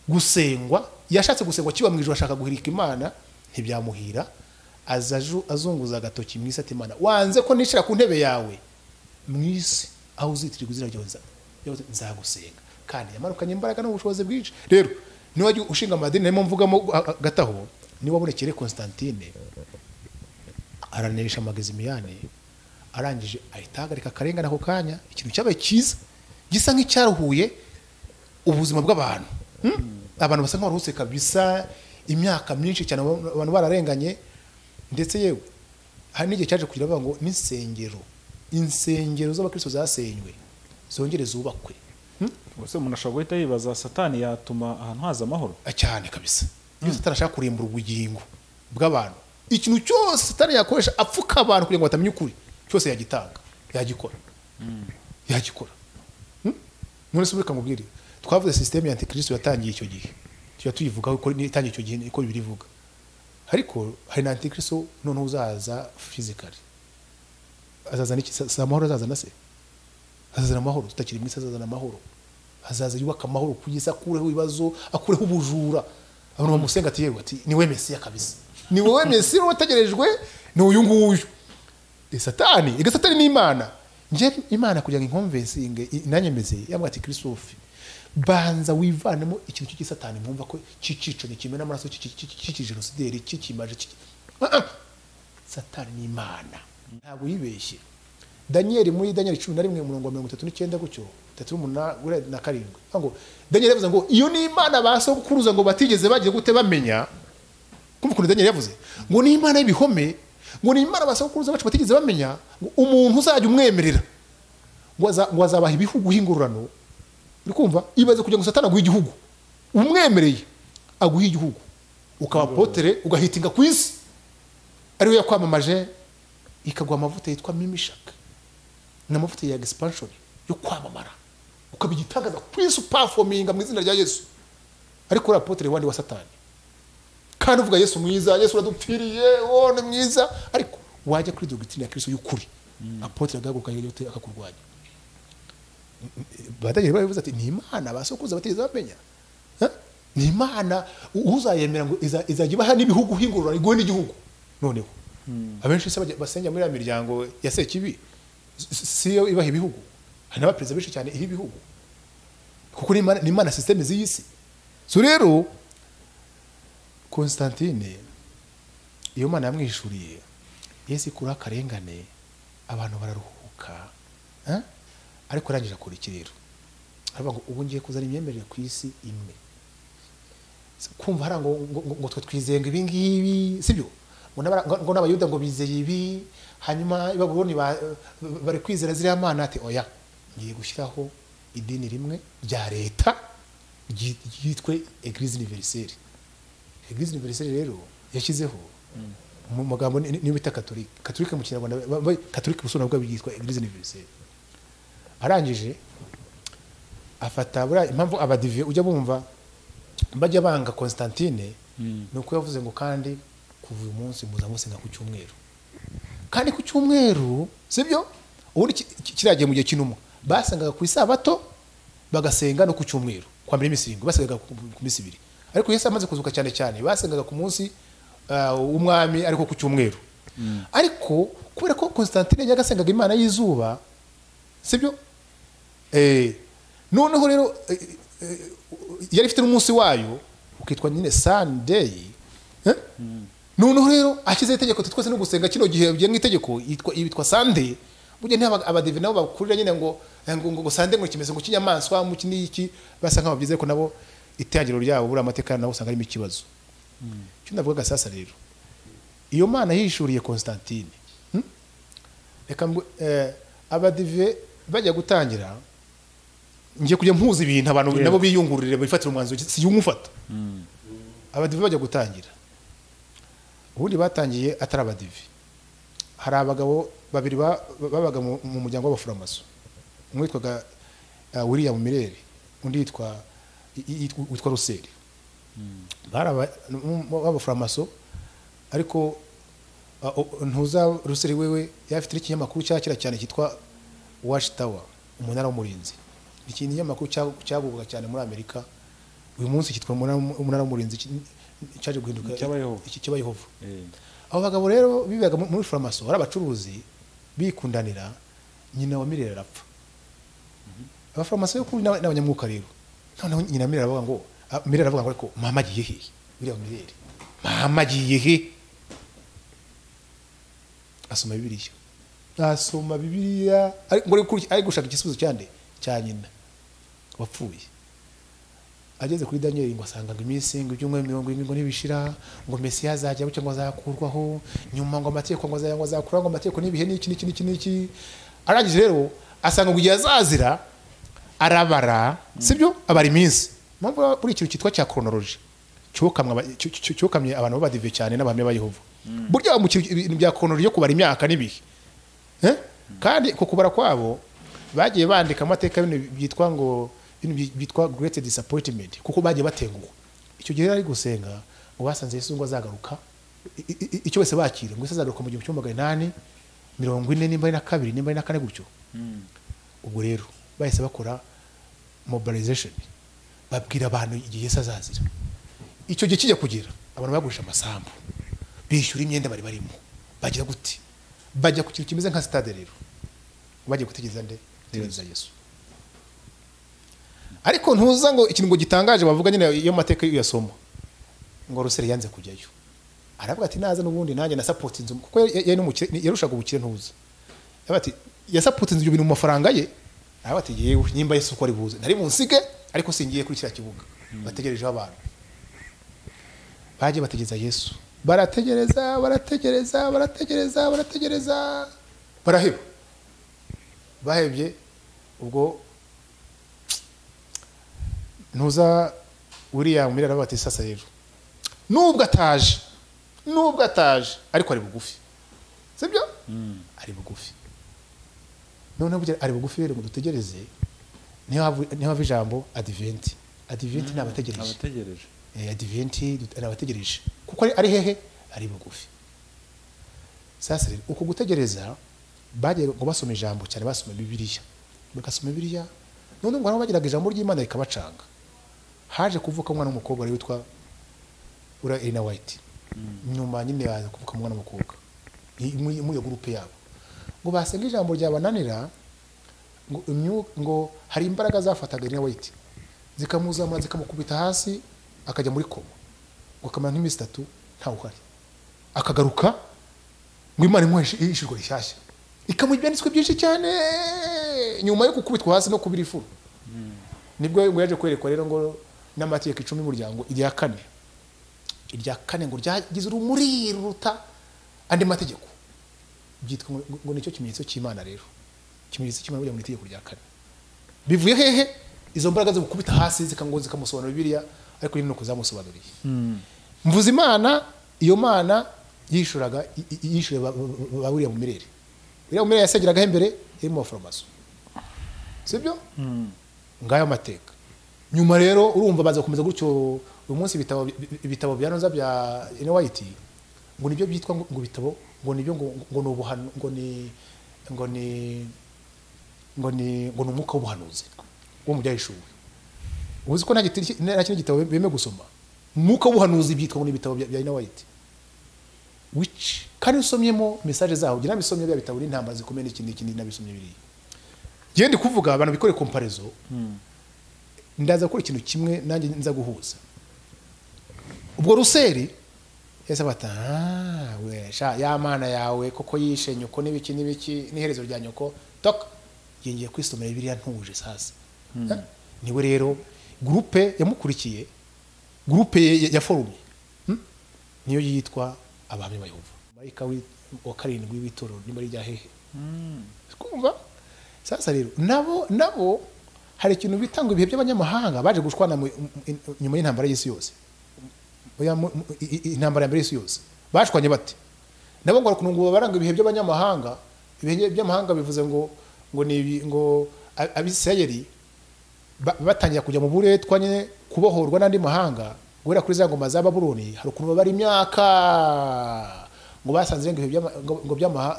[SPEAKER 2] gusengwa, yashatse gusengwa kiba mu ijuru, ashaka guhirika Imana ntibyamuhira, aza azunguza agatoki mu isi ati Imana wanze ko nishira ku ntebe yawe mu isi aho uzitirirwa izina ryawe nzagusenga. Kandi yamanukanye imbaraga n'ubushobozi bwinshi. Rero niba ushinga amadini narimo mvugamo gataho, niba wabonekere Constantine aranesha Magazimiyani, arangije ahita ahagarika akarengane ako kanya, ikintu cyabaye cyiza gisa nk'icyaruhuye ubuzima bw'abantu. Abantu basa nk'abaruhutse kabisa, imyaka myinshi cyane abantu bararenganye, ndetse yewe hari n'igihe cyaje kugira bavuga ngo n'insengero, insengero z'abakristo zasenywe zongere zubakwe.
[SPEAKER 3] Ubwo umuntu ashobora guhita yibaza Satani yatuma ahantu haza amahoro
[SPEAKER 2] cyane kabisa. Iyo Satani ashaka kurimbura ubugingo bw'abantu, ikintu cyose Satani yakoresha apfuka abantu kugira ngo batamenya ukuri, cyose yagitanga, yagikora. Yagikora. None se ureka ngubwire, twavuze system ya antikristo yatangiye icyo gihe, tuya tuyivugaho ko itangiye icyo gihe iko birivuga. Ariko hari na antikristo none uzaza physically. Azazana iki? Si amahoro azazana se? Azazana amahoro, tutakiri mu isi azazana amahoro. Azaza yubaka amahoro kugeza akureho ibibazo, akureho ubujura. Abantu bamusenga ati yewe, ati ni we Mesiya kabisa. Ni wowe Mesiya wategerejwe, ni uyu nguyu. Satani, ega Satani ni Imana. Nje Imana kugira ngo inkonvensinge inanyemeze, yambwa ati Christophe, banza wivanemo ikintu cy'isatani mwumva ko cicico ni kimena amaraso cy'ikijenosideri cyikimaje. Satani ni Imana. Ntabwo yibeshye. Daniel muri Daniel 11 umurongo wa 39 gutyo, 38 na 7. Ngo Daniel yavuze ngo iyo ni Imana basokuruza ngo batigeze bagiye gute bamenya. Kumva ukuntu Daniel yavuze ngo ni Imana y'ibihome, ngo ni Imana basokuruza bacu batigeze bamenya, ngo umuntu uzajya umwemerera ngo azabaha ibihugu hingurano. Uri kumva? Ibaze kugira ngo Satani aguhe igihugu. Umwemereye aguhe igihugu, ukaba potere ugahitinga ku isi. Ariwe yakwamamaje ikagwa amavuta yitwa Mimishaka. Ni amavuta ya expansion yo kwamamara, ukabigitangaza ku isi, performinga mu izina rya Yesu. Ariko uri apotre wandi wa Satani, kandi uvuga Yesu mwiza, Yesu uradupfiriye, oh ni mwiza, ariko wajya kuri doctrine ya Kristo y'ukuri, apotre agahaguruka akakurwanya. Badagere babivuze ati ni Imana basokuza batigeze bamenya. Ni Imana uzayemera ngo izajya ibaha n'ibihugu hingurura iguhe n'igihugu. Noneho abenshi se basenya muri ya miryango ya Sekibi, si yo ibaha ibihugu. Hari n'abaperezida benshi cyane iha ibihugu, kuko ni Imana system z'isi. So rero Constantine iyo Mana yamwishuriye, Yesu ikura akarengane, abantu bararuhuka. Ariko arangije akora iki rero? Aravuga ngo ubu ngiye kuzana imyemerere ku isi imwe. Kumva hari ngo twe twizenga ibi ngibi, sibyo? Ngo n'abayuda ngo bizeye ibi, hanyuma i Babuloni bari kwizera ziriya mana, ati oya, ngiye gushyiraho idini rimwe rya leta ryitwe Eglise Universelle. Eglise Universelle rero yashyizeho mu magambo niyo bita Katolika. Katolika mu Kinyarwanda, Katolika ubusobanuro bwabyo byitwa Eglise Universelle. Arangije afata buriya impamvu abadive ujya bumva bajya banga Constantine, nuko yavuze ngo kandi kuva uyu munsi muza musenga ku cyumweru. Kandi ku cyumweru, sibyo? Ubundi kiragiye mu gihe cy'intumwa basengaga ku isabato, bagasenga no ku cyumweru kwa mbere iminsi irindwi, basengaga ku minsi ibiri. Ariko Yesu amaze kuzuka cyane cyane basengaga ku munsi w'umwami, ariko ku cyumweru. Ariko kubera ko Constantine yagasengaga Imana y'izuba, sibyo? Noneho rero yari ifite n'umunsi wayo ukitwa nyine Sunday. Noneho rero ashyize itegeko twese no gusenga kino gihe bigiye nk'itegeko yitwa Sunday. Burya nti abadive nabo bakurira nyine ngo ngo Sunday ngo kimeze ngo kinyamaswa mu kiniki, basa nk'ababyize ko nabo itangiro ryabo buri amateka nabo usanga arimo ikibazo. Cyo ndavuga sasa rero, iyo Mana yishuriye Constantine, reka abadive bajya gutangira, ngiye kujya mpuza ibintu abantu nabo biyungurire bifatira umwanzuro, si yumufata. Abadive bajya gutangira, ubundi batangiye atari abadive. Hari abagabo babiri babaga mu muryango w'abafuramaso, umwe witwaga William Miller, undi yitwa Russell. Bari abafuramaso, ariko ntuza Russell wewe yari afite ikinyamakuru cya kera cyane cyitwa Watchtower, umunara w'umurinzi. Iki kinyamakuru cyagurwaga cyane muri Amerika, uyu munsi cyitwa umunara w'umurinzi, cyaje guhinduka iki cy'Abayehova. Abo bagabo rero bibaga muri faramaso, ari abacuruzi bikundanira, nyina wa Miller arapfa. Abafaramaso yo kuri n'abanyamwuka rero, noneho nyina Miller aravuga ngo, Miller aravuga ngo ariko mama agiye he? William Miller, mama agiye he? Asoma Bibiliya, asoma Bibiliya ari gushaka igisubizo cyande cya nyina wapfuye. Ageze kuri Daniel ngo asanga ngo iminsi ngo ibyumweru 70 ngo ntibishira, ngo Mesiya azajya bucya ngo azakurwaho nyuma, ngo amategeko ngo azayangwa azakura, ngo amategeko n'ibihe n'iki n'iki n'iki n'iki. Arangije rero asanga ngo igihe azazira arabara, sibyo, abara iminsi. Mpamvu buri kintu cyitwa cya chronology cyokamye abantu b'abadive cyane n'abahamya ba Yehova. Burya mu bintu bya chronology yo kubara imyaka n'ibihe, kandi ku kubara kwabo bagiye bandika amateka ibintu byitwa ngo bitwa great disappointment, kuko bagiye batenguha. Icyo gihe ari gusenga ngo basanze Yesu ngo azagaruka, icyo wese bakira ngo Yesu azagaruka mu 1842 nimba ari na 2 nimba ari na 4 gutyo. Ubwo rero bahise bakora mobilization, babwira abantu igihe Yesu azazira. Icyo gihe kijya kugira abantu bagurisha amasambu, bishyura imyenda bari barimo, bagira gute, bajya ku kintu kimeze nka stade rero, bagiye gutegereza nde? Gutegereza Yesu. Ariko ntuza ngo ikintu ngo gitangaje bavuga nyine iyo mateka uyasoma, ngo Russell yanze kujyayo. Aravuga ati naza n'ubundi nanjye na support inzu, kuko yari n'umukire, yarushaga ubukire ntuza. Aravuga ati ya support inzu ibintu mu mafaranga ye. Aravuga ati yewe nyimba Yesu ko ari buze, nari munsige ariko singiye kuri kiriya kibuga. Bategereje abantu, bagiye bategereza Yesu, barategereza barategereza barategereza barategereza, baraheba. Bahebye ubwo ntuza William Miller aravuga ati sasa rero nubwo ataje ariko ari bugufi, sibyo? Ari bugufi. None burya ari bugufi rero ngo dutegereze, niho hava ijambo adventi. Adventi ni abategereje. Adventi ni abategereje, kuko ari hehe? Ari bugufi. Sasa rero uko gutegereza bagiye ngo basoma ijambo cyane, basoma Bibiliya, bagasoma Bibiliya, none ngo bagiraga ijambo ry'Imana rikabacanga. Haje kuvuka umwana w'umukobwa witwa Ellen White. Nyuma nyine yaza kuvuka umwana w'umukobwa muri iyo groupe yabo, ngo basenga ijambo ryabananira, ngo hari imbaraga zafataga Ellen White zikamuzamura zikamukubita hasi akajya muri koma, ngo akamara nk'iminsi 3 ntawe uhari, akagaruka ngo Imana imuhe ishirwa rishyashya, ikamuha ibyanditswe byinshi cyane nyuma yo gukubitwa hasi no kubira ifuru. Nibwo ngo yaje kwerekwa rero ngo n'amategeko 10 y'umuryango, irya kane ngo ryagize urumuri ruruta andi mategeko, byitwa ngo nicyo kimenyetso cy'Imana. Rero ikimenyetso cy'Imana burya mu itegeko rya 4 bivuye hehe? Izo mbaraga zo gukubita hasi zikango zikamusobanura Bibiliya, ariko nyine nuko zamusobanuriye. Mvuze Imana, iyo Mana yishuraga yishuye ba William Miller. William Miller yasengeraga imbere yari mu baforomaso, sibyo? Ngayo mateka. Nyuma rero urumva baza gukomeza gutyo. Uyu munsi ibitabo bya Noza bya Ellen White ngo nibyo byitwa ngo bitabo ngo nibyo ngo ni ubuhanu, ngo ni ngo ni ngo ni ngo ni umwuka w'ubuhanuzi wo mu byahishuwe. Uzi ko nta kindi gitabo beme gusoma umwuka w'ubuhanuzi byitwa ngo ni ibitabo bya Ellen White, which kandi usomyemo message zaho, ngira bisomye bya bitabo n'intambara zikomeye n'ikindi n'ikindi nabisomye biriya. Ngiye ndi kuvuga abantu bikore comparaison, ndaza gukora ikintu kimwe nanjye nza guhuza. Ubwo Russell yese bata we sha ya mana yawe koko yishe nyoko n'ibiki n'ibiki n'iherezo rya nyoko tok, yingiye kwisomera Bibiliya ntuje sasa. Niwe rero groupe yamukurikiye, groupe ya forumye niyo yitwa Abahamya ba Yehova. Marayika wa 7 w'itorero nimba rijya hehe? Kumva sasa rero nabo hari ikintu bitanga ibihe by'abanyamahanga baje gushwana nyuma y'intambara y'isi yose Oya, intambara ya mbere y'isi yose bashwanye bate? Nabo ngo ukuntu ngo baranga ibihe by'abanyamahanga. Ibihe by'amahanga bivuze ngo ni ngo Abisirayeli batangira kujya mu buretwa nyine, kubohorwa n'andi mahanga guhera kuri za ngoma za Babuloni. Hari ukuntu babara imyaka ngo basanze ngo ibihe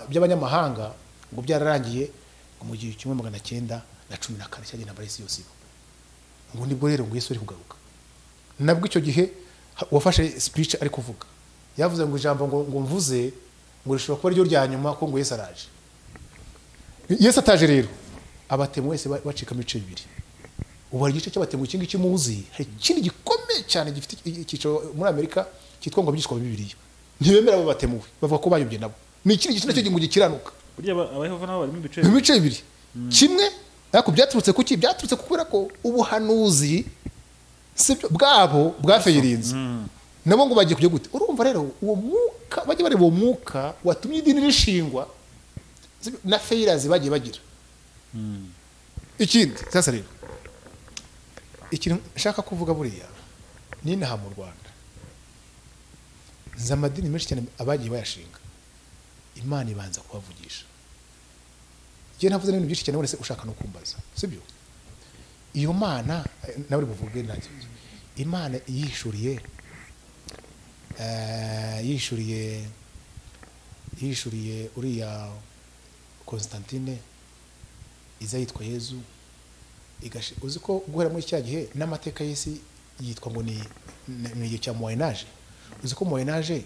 [SPEAKER 2] by'abanyamahanga ngo byararangiye ngo mu 1914 cyagiye intambara y'isi yose. Ngo nibwo rero ngo Yesu ari kugaruka. Nabwo icyo gihe wafashe speech ari kuvuga, yavuze ngo ijambo ngo mvuze ngo rishobora kuba ryo rya nyuma, ko ngo Yesu araje. Yesu ataje rero abatemu wese bacika imice ibiri. Ubu hari igice cy'abatemu iki ngiki muzi, hari ikindi gikomeye cyane gifite icyicaro muri Amerika cyitwa ngo abigishwa ba Bibiliya. Ntibemera abo batemuwe, bavuga ko bayobye nabo. Ni ikindi gice nacyo ngo gikiranuka.
[SPEAKER 3] Burya abayehova nabo barimo ibice
[SPEAKER 2] ibice bibiri. Kimwe ariko byaturutse kuki? Byaturutse kubera ko ubuhanuzi sibyo bwabo bwafeyirinze. Nabo ngo bagiye kujya gute? Urumva rero uwo mwuka bajye bareba uwo mwuka watumye idini rishingwa na feyirazi bagiye bagira. Ikindi sasa rero ikintu nshaka kuvuga buriya ninaha mu Rwanda nzi amadini menshi cyane abagiye bayashinga, Imana ibanza kubavugisha. Njye navuze n'ibintu byinshi cyane, wese ushaka no kumbaza, sibyo? Iyo Mana nawe uri buvuge ntacyo. Imana yishuriye yishuriye uriya Constantine iza yitwa Yezu. Uzi ko guhera muri cya gihe n'amateka y'isi yitwa ngo ni igihe cya Moyen Age. Uzi ko Moyen Age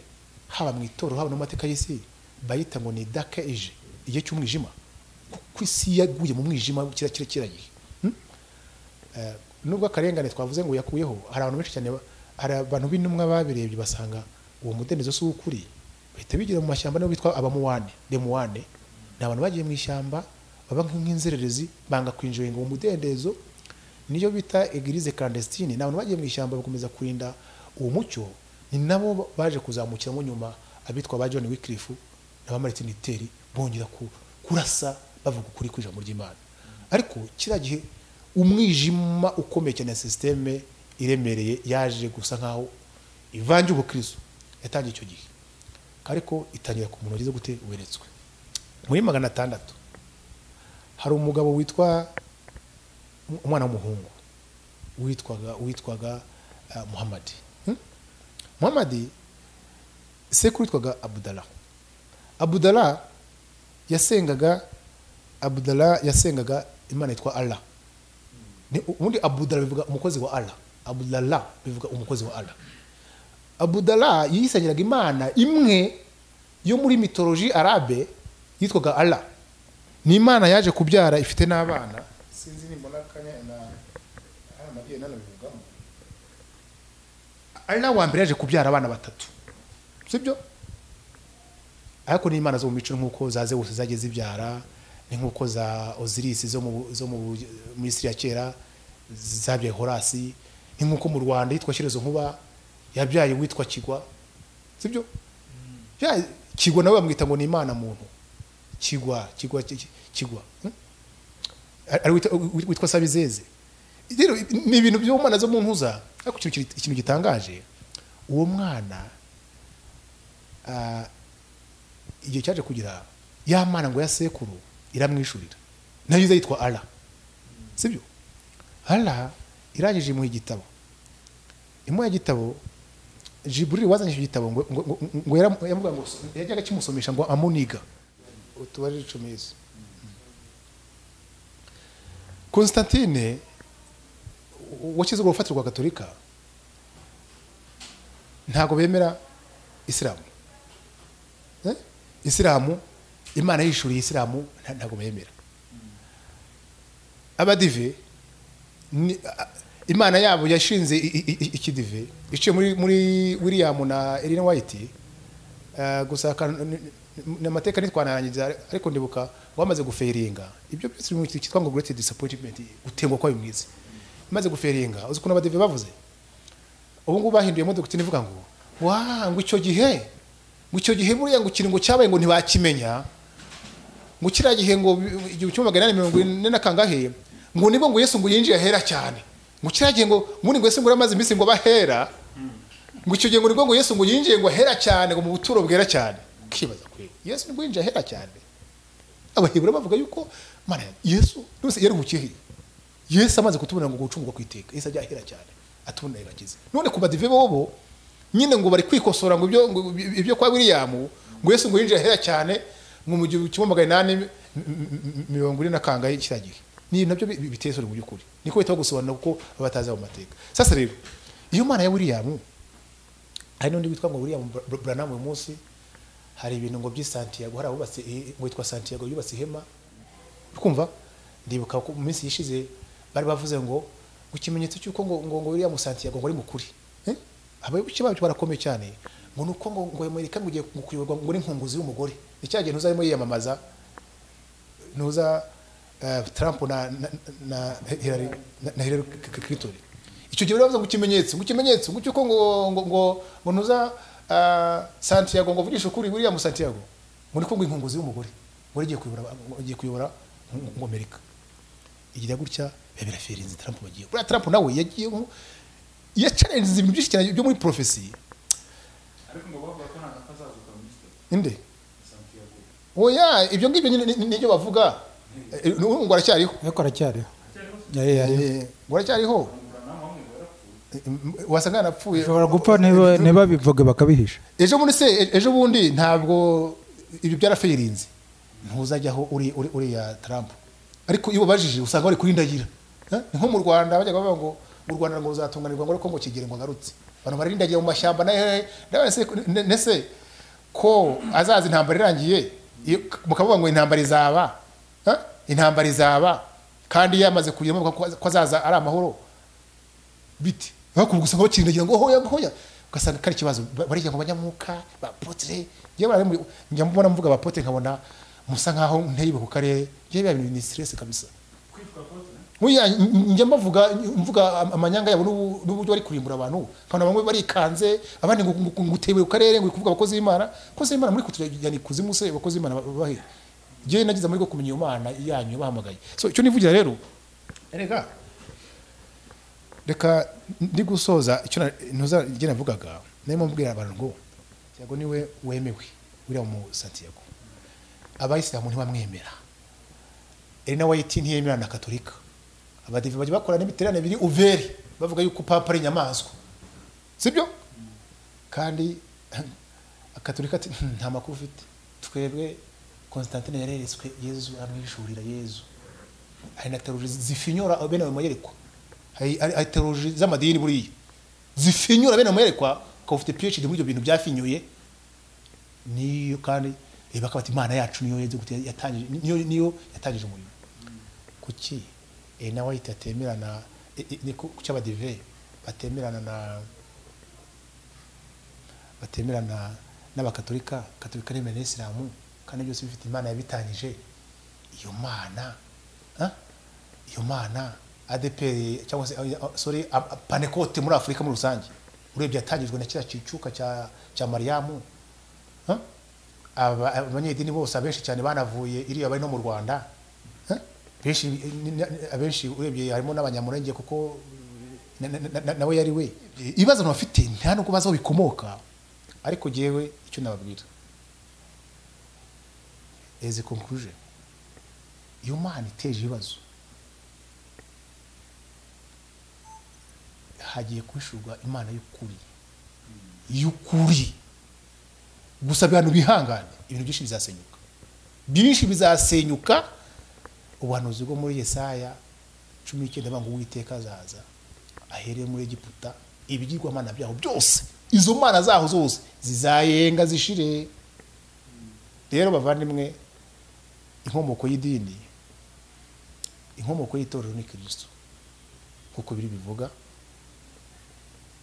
[SPEAKER 2] haba mu itorero haba no mu mateka y'isi bayita ngo ni Dark Age, igihe cy'umwijima, kuko isi yaguye mu mwijima kira gihe. Nubwo akarengane twavuze ngo yakuyeho, hari abantu benshi cyane, hari abantu b'intumwa babirebye basanga uwo mudendezo si ukuri, bahita bigira mu mashyamba nibo bitwa abamuwane, demuwane. Ni abantu bagiye mu ishyamba baba nk'inzererezi, banga kwinjira ngo umudendezo. Niyo bita eglise clandestine. Ni abantu bagiye mu ishyamba bakomeza kurinda uwo mucyo. Ni nabo baje kuzamukiramo nyuma abitwa ba John Wycliffe na ba Martin Luther, bongera kurasa bavuga ukuri kw'ijambo ry'Imana. Ariko kira gihe umwijima ukomeye cyane, systeme iremereye yaje gusa nkaho ivanje ubukristo yatangiye icyo gihe, ariko itangira ku muntu wagize gute weretswe. Muri 600 hari umugabo witwa umwana w'umuhungu witwaga Muhammad. Muhammad sekuru witwaga Abdallah. Abdallah yasengaga Imana yitwa Allah. Ubundi Abdallah bivuga umukozi wa Allah. Abdallah bivuga umukozi wa Allah. Abdallah yisengeraga Imana imwe yo muri mythologie arabe yitwaga Allah. Ni Imana yaje kubyara ifite n'abana, sinzi nimbona kanya na hano nagiye nanabivugamo. Allah wa mbere yaje kubyara abana batatu, sibyo? Ariko ni Imana zo mu mico nkuko za Zeus zagiye zibyara, ni nkuko za Osiris zo mu Misiri ya kera zabyaye Horasi, ni nkuko mu Rwanda yitwa Shyerezo Nkuba yabyaye witwa Kigwa, sibyo? Ya Kigwa nawe bamwita ngo ni Imana muntu. Kigwa ari witwa Sabizeze. Rero ni ibintu byo Mana zo mu ntuza. Ariko ikintu gitangaje, uwo mwana igihe cyaje kugira ya Mana ngo ya sekuru iramwishurira, nayo iza yitwa Allah, sibyo? Allah irangije imuha igitabo, imuha igitabo. Jibril wazanye icyo gitabo ngo yaramuvuga ngo yajyaga kimusomesha ngo amuniga utubari 10. Constantine washyize urufatiro rwa Katolika ntago bemera Isilamu. Isilamu Imana yishuriye Isilamu ntago bemera. Abadive Imana yabo yashinze ikidive iciye muri William na Ellen White. Gusa n'amateka nitwanarangiza, ariko ndibuka wamaze guferinga ibyo byose mu cyitwa ngo great disappointment, gutengwa kwayo mwiza. Maze guferinga, uzi kuna abadive bavuze ubu ngubu bahinduye doctrine ivuga ngo wa ngo icyo gihe buriya ngo ikintu ngo cyabaye ngo ntibakimenya, ngo kiriya gihe ngo 1840 na kangahe ngo nibwo ngo Yesu ngo yinjiye ahera cyane, ngo kiriya gihe ngo muri ngo Yesu ngo amaze iminsi ngo bahera, ngo Ngo icyo gihe ngo nibwo ngo Yesu ngo yinjiye ngo ahera cyane ngo mu buturo bwera cyane. Ukibaza kwe Yesu nibwo yinjiye ahera cyane. Abahebura bavuga yuko Mana Yesu nose yaruhukiye he? Yesu amaze kutubona ngo gucungurwa kwiteka, Yesu ajya ahera cyane atubona agakiza. None ku badive bobo nyine ngo bari kwikosora ngo ibyo kwa William ngo Yesu ngo yinjiye ahera cyane ngo mu 1840 na kangahe kiragihe. Ni nabyo biteye isoni mu by'ukuri. Niko bita gusobanura kuko abatazi mu mateka. Sasa rero iyo Mana ya William hari n'undi witwa ngo William Branham uyu munsi hari ibintu ngo by'i Santiago, hari abubatse ngo yitwa Santiago yubatse ihema. Ukumva ndibuka ko mu minsi yishize bari bavuze ngo ikimenyetso cy'uko ngo William Santiago ngo ari mukuri. Abayoboke babyo barakomeye cyane ngo nuko ngo Amerika ngo ugiye kuyoborwa ngo n'inkunguzi y'umugore. Ni cya gihe ntuzarimo yiyamamaza ntuza Trump na Hillary Clinton. Icyo gihe baravuze ngo ikimenyetso ngo cyuko ngo ntuza Santiago ngo vugisha ukuri William Santiago ngo niko ngo inkunguzi y'umugore ngo igiye kuyobora ngo Amerika. Igira gutya birafirinze Trump bagiye. Buriya Trump nawe yagiye ya challenge ibintu byinshi cyane byo muri prophecy.
[SPEAKER 3] Ariko ngo bavuga ko nta kazazuka mu minsi.
[SPEAKER 2] Inde?
[SPEAKER 3] Santiago.
[SPEAKER 2] Oya ibyo ngibyo nibyo bavuga. Ngo aracyariho.
[SPEAKER 1] Ariko aracyariho.
[SPEAKER 2] Ngo aracyariho. Wasanga yanapfuye.
[SPEAKER 1] Ushobora gupfa niba bivuge bakabihisha.
[SPEAKER 2] Ejo bundi se ejo bundi ntabwo ibyo byarafirinze. Ntuzajyaho uri ya Trump. Ariko iyo babajije usanga bari kurindagira. Ni nko mu Rwanda bajyaga bavuga ngo u Rwanda ngo ruzatunganirwa ngo ariko ngo kigere ngo agarutse. Abantu barindagiye mu mashyamba na nese ko azaza intambara irangiye mukavuga ngo intambara izaba. Intambara izaba kandi yamaze kujyamo ko azaza ari amahoro. Biti bakubwo usanga bakirindagira ngo hoya hoya ugasanga kari kibazo barijya ngo banyamuka ba potre. Ngiye njya mbona mvuga ba potre nkabona musa nkaho nteye ku karere. Ngiye biba ni stress kabisa. Muya njya mbavuga mvuga amanyanga yabo n'uburyo bari kurimbura abantu kandi bamwe barikanze abandi ngo ngutewe ku karere ngo kuvuga abakozi b'Imana abakozi b'Imana muri kutujyana ikuzimu se abakozi b'Imana bahe. Ngiye nagize muri go kumenya iyo Mana yanyu bahamagaye. So icyo nivugira rero erega reka ndi gusoza icyo ntuza ngiye navugaga narimo mbwira abantu ngo Santiago niwe wemewe uriya mu Santiago. Abayisilamu ntibamwemera. Elena White ntiyemera na Katolika. Abadive bajya bakora n'ibiterane biri uveri bavuga yuko papa ari inyamaswa. Sibyo? Kandi Katolika ati nta makuru ufite. Twebwe Constantine yareretswe Yezu amwishurira Yezu. Hari na teoloji zifinyora bene ayo mayerekwa. Hari teoloji z'amadini buriya zifinyora bene ayo mayerekwa ukaba ufite PhD muri ibyo bintu byafinyuye. Niyo kandi bakaba bati Imana yacu niyo yatangije niyo yatangije umurimo. Kuki nawe White atemerana ni kuki abadive batemerana na batemerana n'abakatolika? Katolika nemera n'Isilamu kandi byose bifite Imana yabitangije. Iyo Mana iyo Mana ADPR cyangwa se sorry Panekote muri Afrika muri rusange urebye yatangijwe na kiriya kicuka cya Mariamu. Abanyedini bose abenshi cyane banavuye iriya bari no mu Rwanda. Abenshi urebye harimo n'abanyamurenge kuko nawe yari we. Ibibazo bafite nta nubwo bazi aho bikomoka. Ariko jewe icyo nababwira as a conclusion, iyo Mana iteje ibibazo hagiye kwishurwa Imana y'ukuri. Y'ukuri. Gusa abantu bihangane ibintu byinshi bizasenyuka. Byinshi bizasenyuka. Ubuhanuzi bwo muri Yesaya 19 banga Uwiteka azaza ahereye muri Egiputa ibigirwamana byaho byose izo mana zaho zose zizayenga zishire. Rero bavandimwe inkomoko y'idini inkomoko y'itorero ni Kristo nkuko biri bivuga.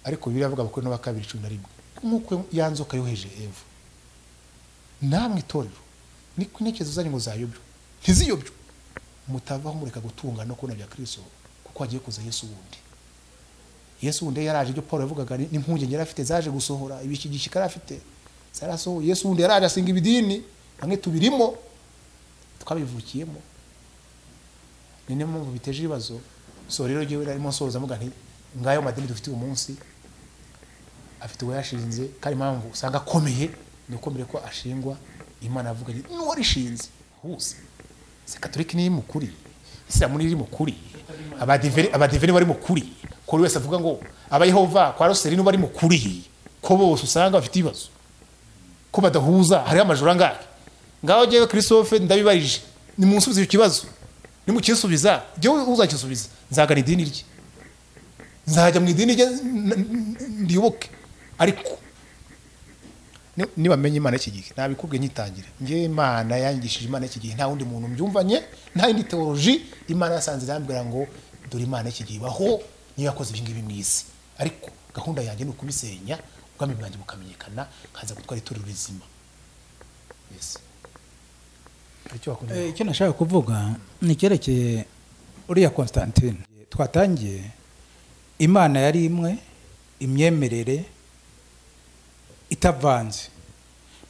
[SPEAKER 2] Ariko biri avuga abakuru n'aba 2:11 nkuko yanzoka yoheje Eva namwe itorero niko intekerezo zanyu ngo zayobyo ntiziyobyo mutavaho mureka gutunga no kubona bya Kristo kuko hagiye kuza Yesu wundi. Yesu wundi yaraje ibyo Paul yavugaga n'impungenge yari afite zaje gusohora ibishigishika yari afite zarasohoye. Yesu wundi yaraje asinga ibidini bamwe tubirimo twabivukiyemo. Ni niyo mpamvu biteje ibibazo. So rero jewe narimo nsoza muga nti ngayo madini dufite uyu munsi Afite uwayashinze, kandi impamvu usanga akomeye ni uko mbere ko ashingwa Imana avuga ati n'uwarishinze huze. Se Katolika ni mukuri, Isilamu ni mukuri, abadiveri bari mukuri, ko wese avuga ngo abayehova kwa Roseli bari mukuri, ko bose usanga bafite ibibazo ko badahuza. Hariho amajoro angahe ngaho? Jyewe Christophe ndabibarije, nimunsubize icyo kibazo. Nimukisubiza jyewe uzakisubiza nzagana idini rye, nzajya mu idini rye ndiyoboke. Ariko nibamenye Imana y'iki gihe, nabikubwiye nyitangira, njye Imana yangishije Imana y'iki gihe, nta wundi muntu mbyumvanye, nta yindi teoloji. Imana yasanze irambwira ngo dore Imana y'iki gihe ibaho, niyo yakoze ibi ngibi mu isi, ariko gahunda yanjye ni ukubisenya, ubwami bwanjye bukamenyekana, nkaza gutwara itorero rizima. Yes. Icyo wakongera?
[SPEAKER 1] Icyo nashaka kuvuga ni icyerekeye uriya Constantine. Twatangiye Imana yari imwe, imyemerere itavanze.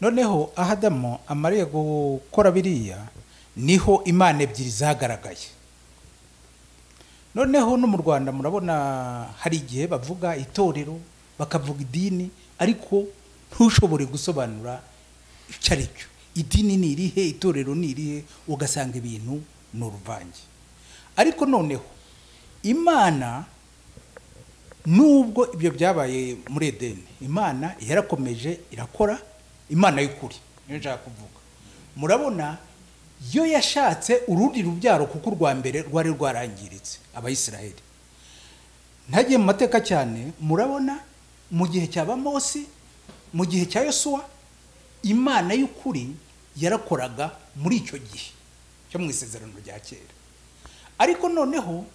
[SPEAKER 1] Noneho aho Adamu amariye gukora biriya, niho imana ebyiri zagaragaye. Noneho no mu Rwanda murabona hari igihe bavuga itorero, bakavuga idini, ariko ntushobore gusobanura icyo ari cyo. Idini ni irihe, itorero ni irihe, ugasanga ibintu ni uruvange. Ariko noneho Imana, nubwo ibyo byabaye muri Edeni, Imana yarakomeje irakora. Imana y'ukuri niyo nshaka kuvuga. Murabona yo yashatse urundi rubyaro, kuko urwa mbere rwari rwarangiritse, Abayisiraheli. Ntagiye mu mateka cyane, murabona mu gihe cya Bamosi, mu gihe cya Yosuwa, Imana y'ukuri yarakoraga muri icyo gihe cyo mu isezerano rya kera. Ariko noneho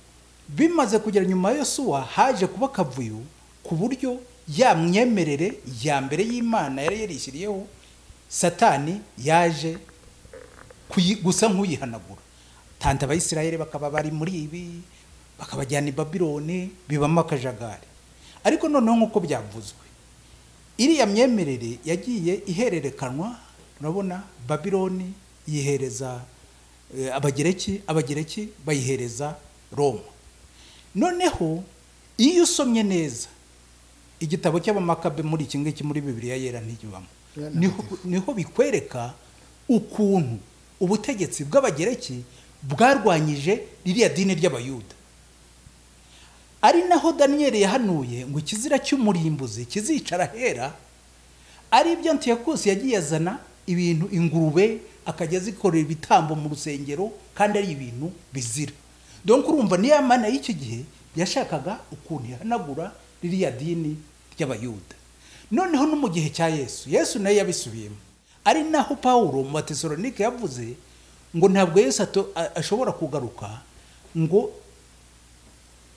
[SPEAKER 1] bimaze kugera nyuma ya Yosuwa, haje kuba akavuyo, ku buryo ya myemerere ya mbere y'Imana yari yarishyiriyeho, Satani yaje gusa nk'uyihanagura. Tanta Abayisiraheli bakaba bari muri ibi, bakabajyana i Babiloni, bibamo akajagari. Ariko noneho nk'uko byavuzwe, iriya myemerere yagiye ihererekanwa. Urabona Babiloni yihereza Abagereki, Abagereki bayihereza Roma. Noneho iyo usomye neza igitabo cy'Abamakabe muri iki ngiki muri Bibiliya Yera ntikibamo, niho bikwereka ukuntu ubutegetsi bw'Abagereki bwarwanyije ririya dini ry'Abayuda. Ari naho Daniyeli yahanuye ngo ikizira cy'umurimbuzi kizicara hera, ari ibyo Antiyokusi yagiye azana ibintu, ingurube akajya azikorera ibitambo mu rusengero, kandi ari ibintu bizira. Donc urumva niya mana y'icyo gihe yashakaga ukuntu ihanagura ririya dini ry'Abayuda. Noneho no mu gihe cya Yesu, Yesu nawe yabisubiyemo. Ari naho Pawulo mu Batesalonike yavuze ngo ntabwo Yesu ashobora kugaruka ngo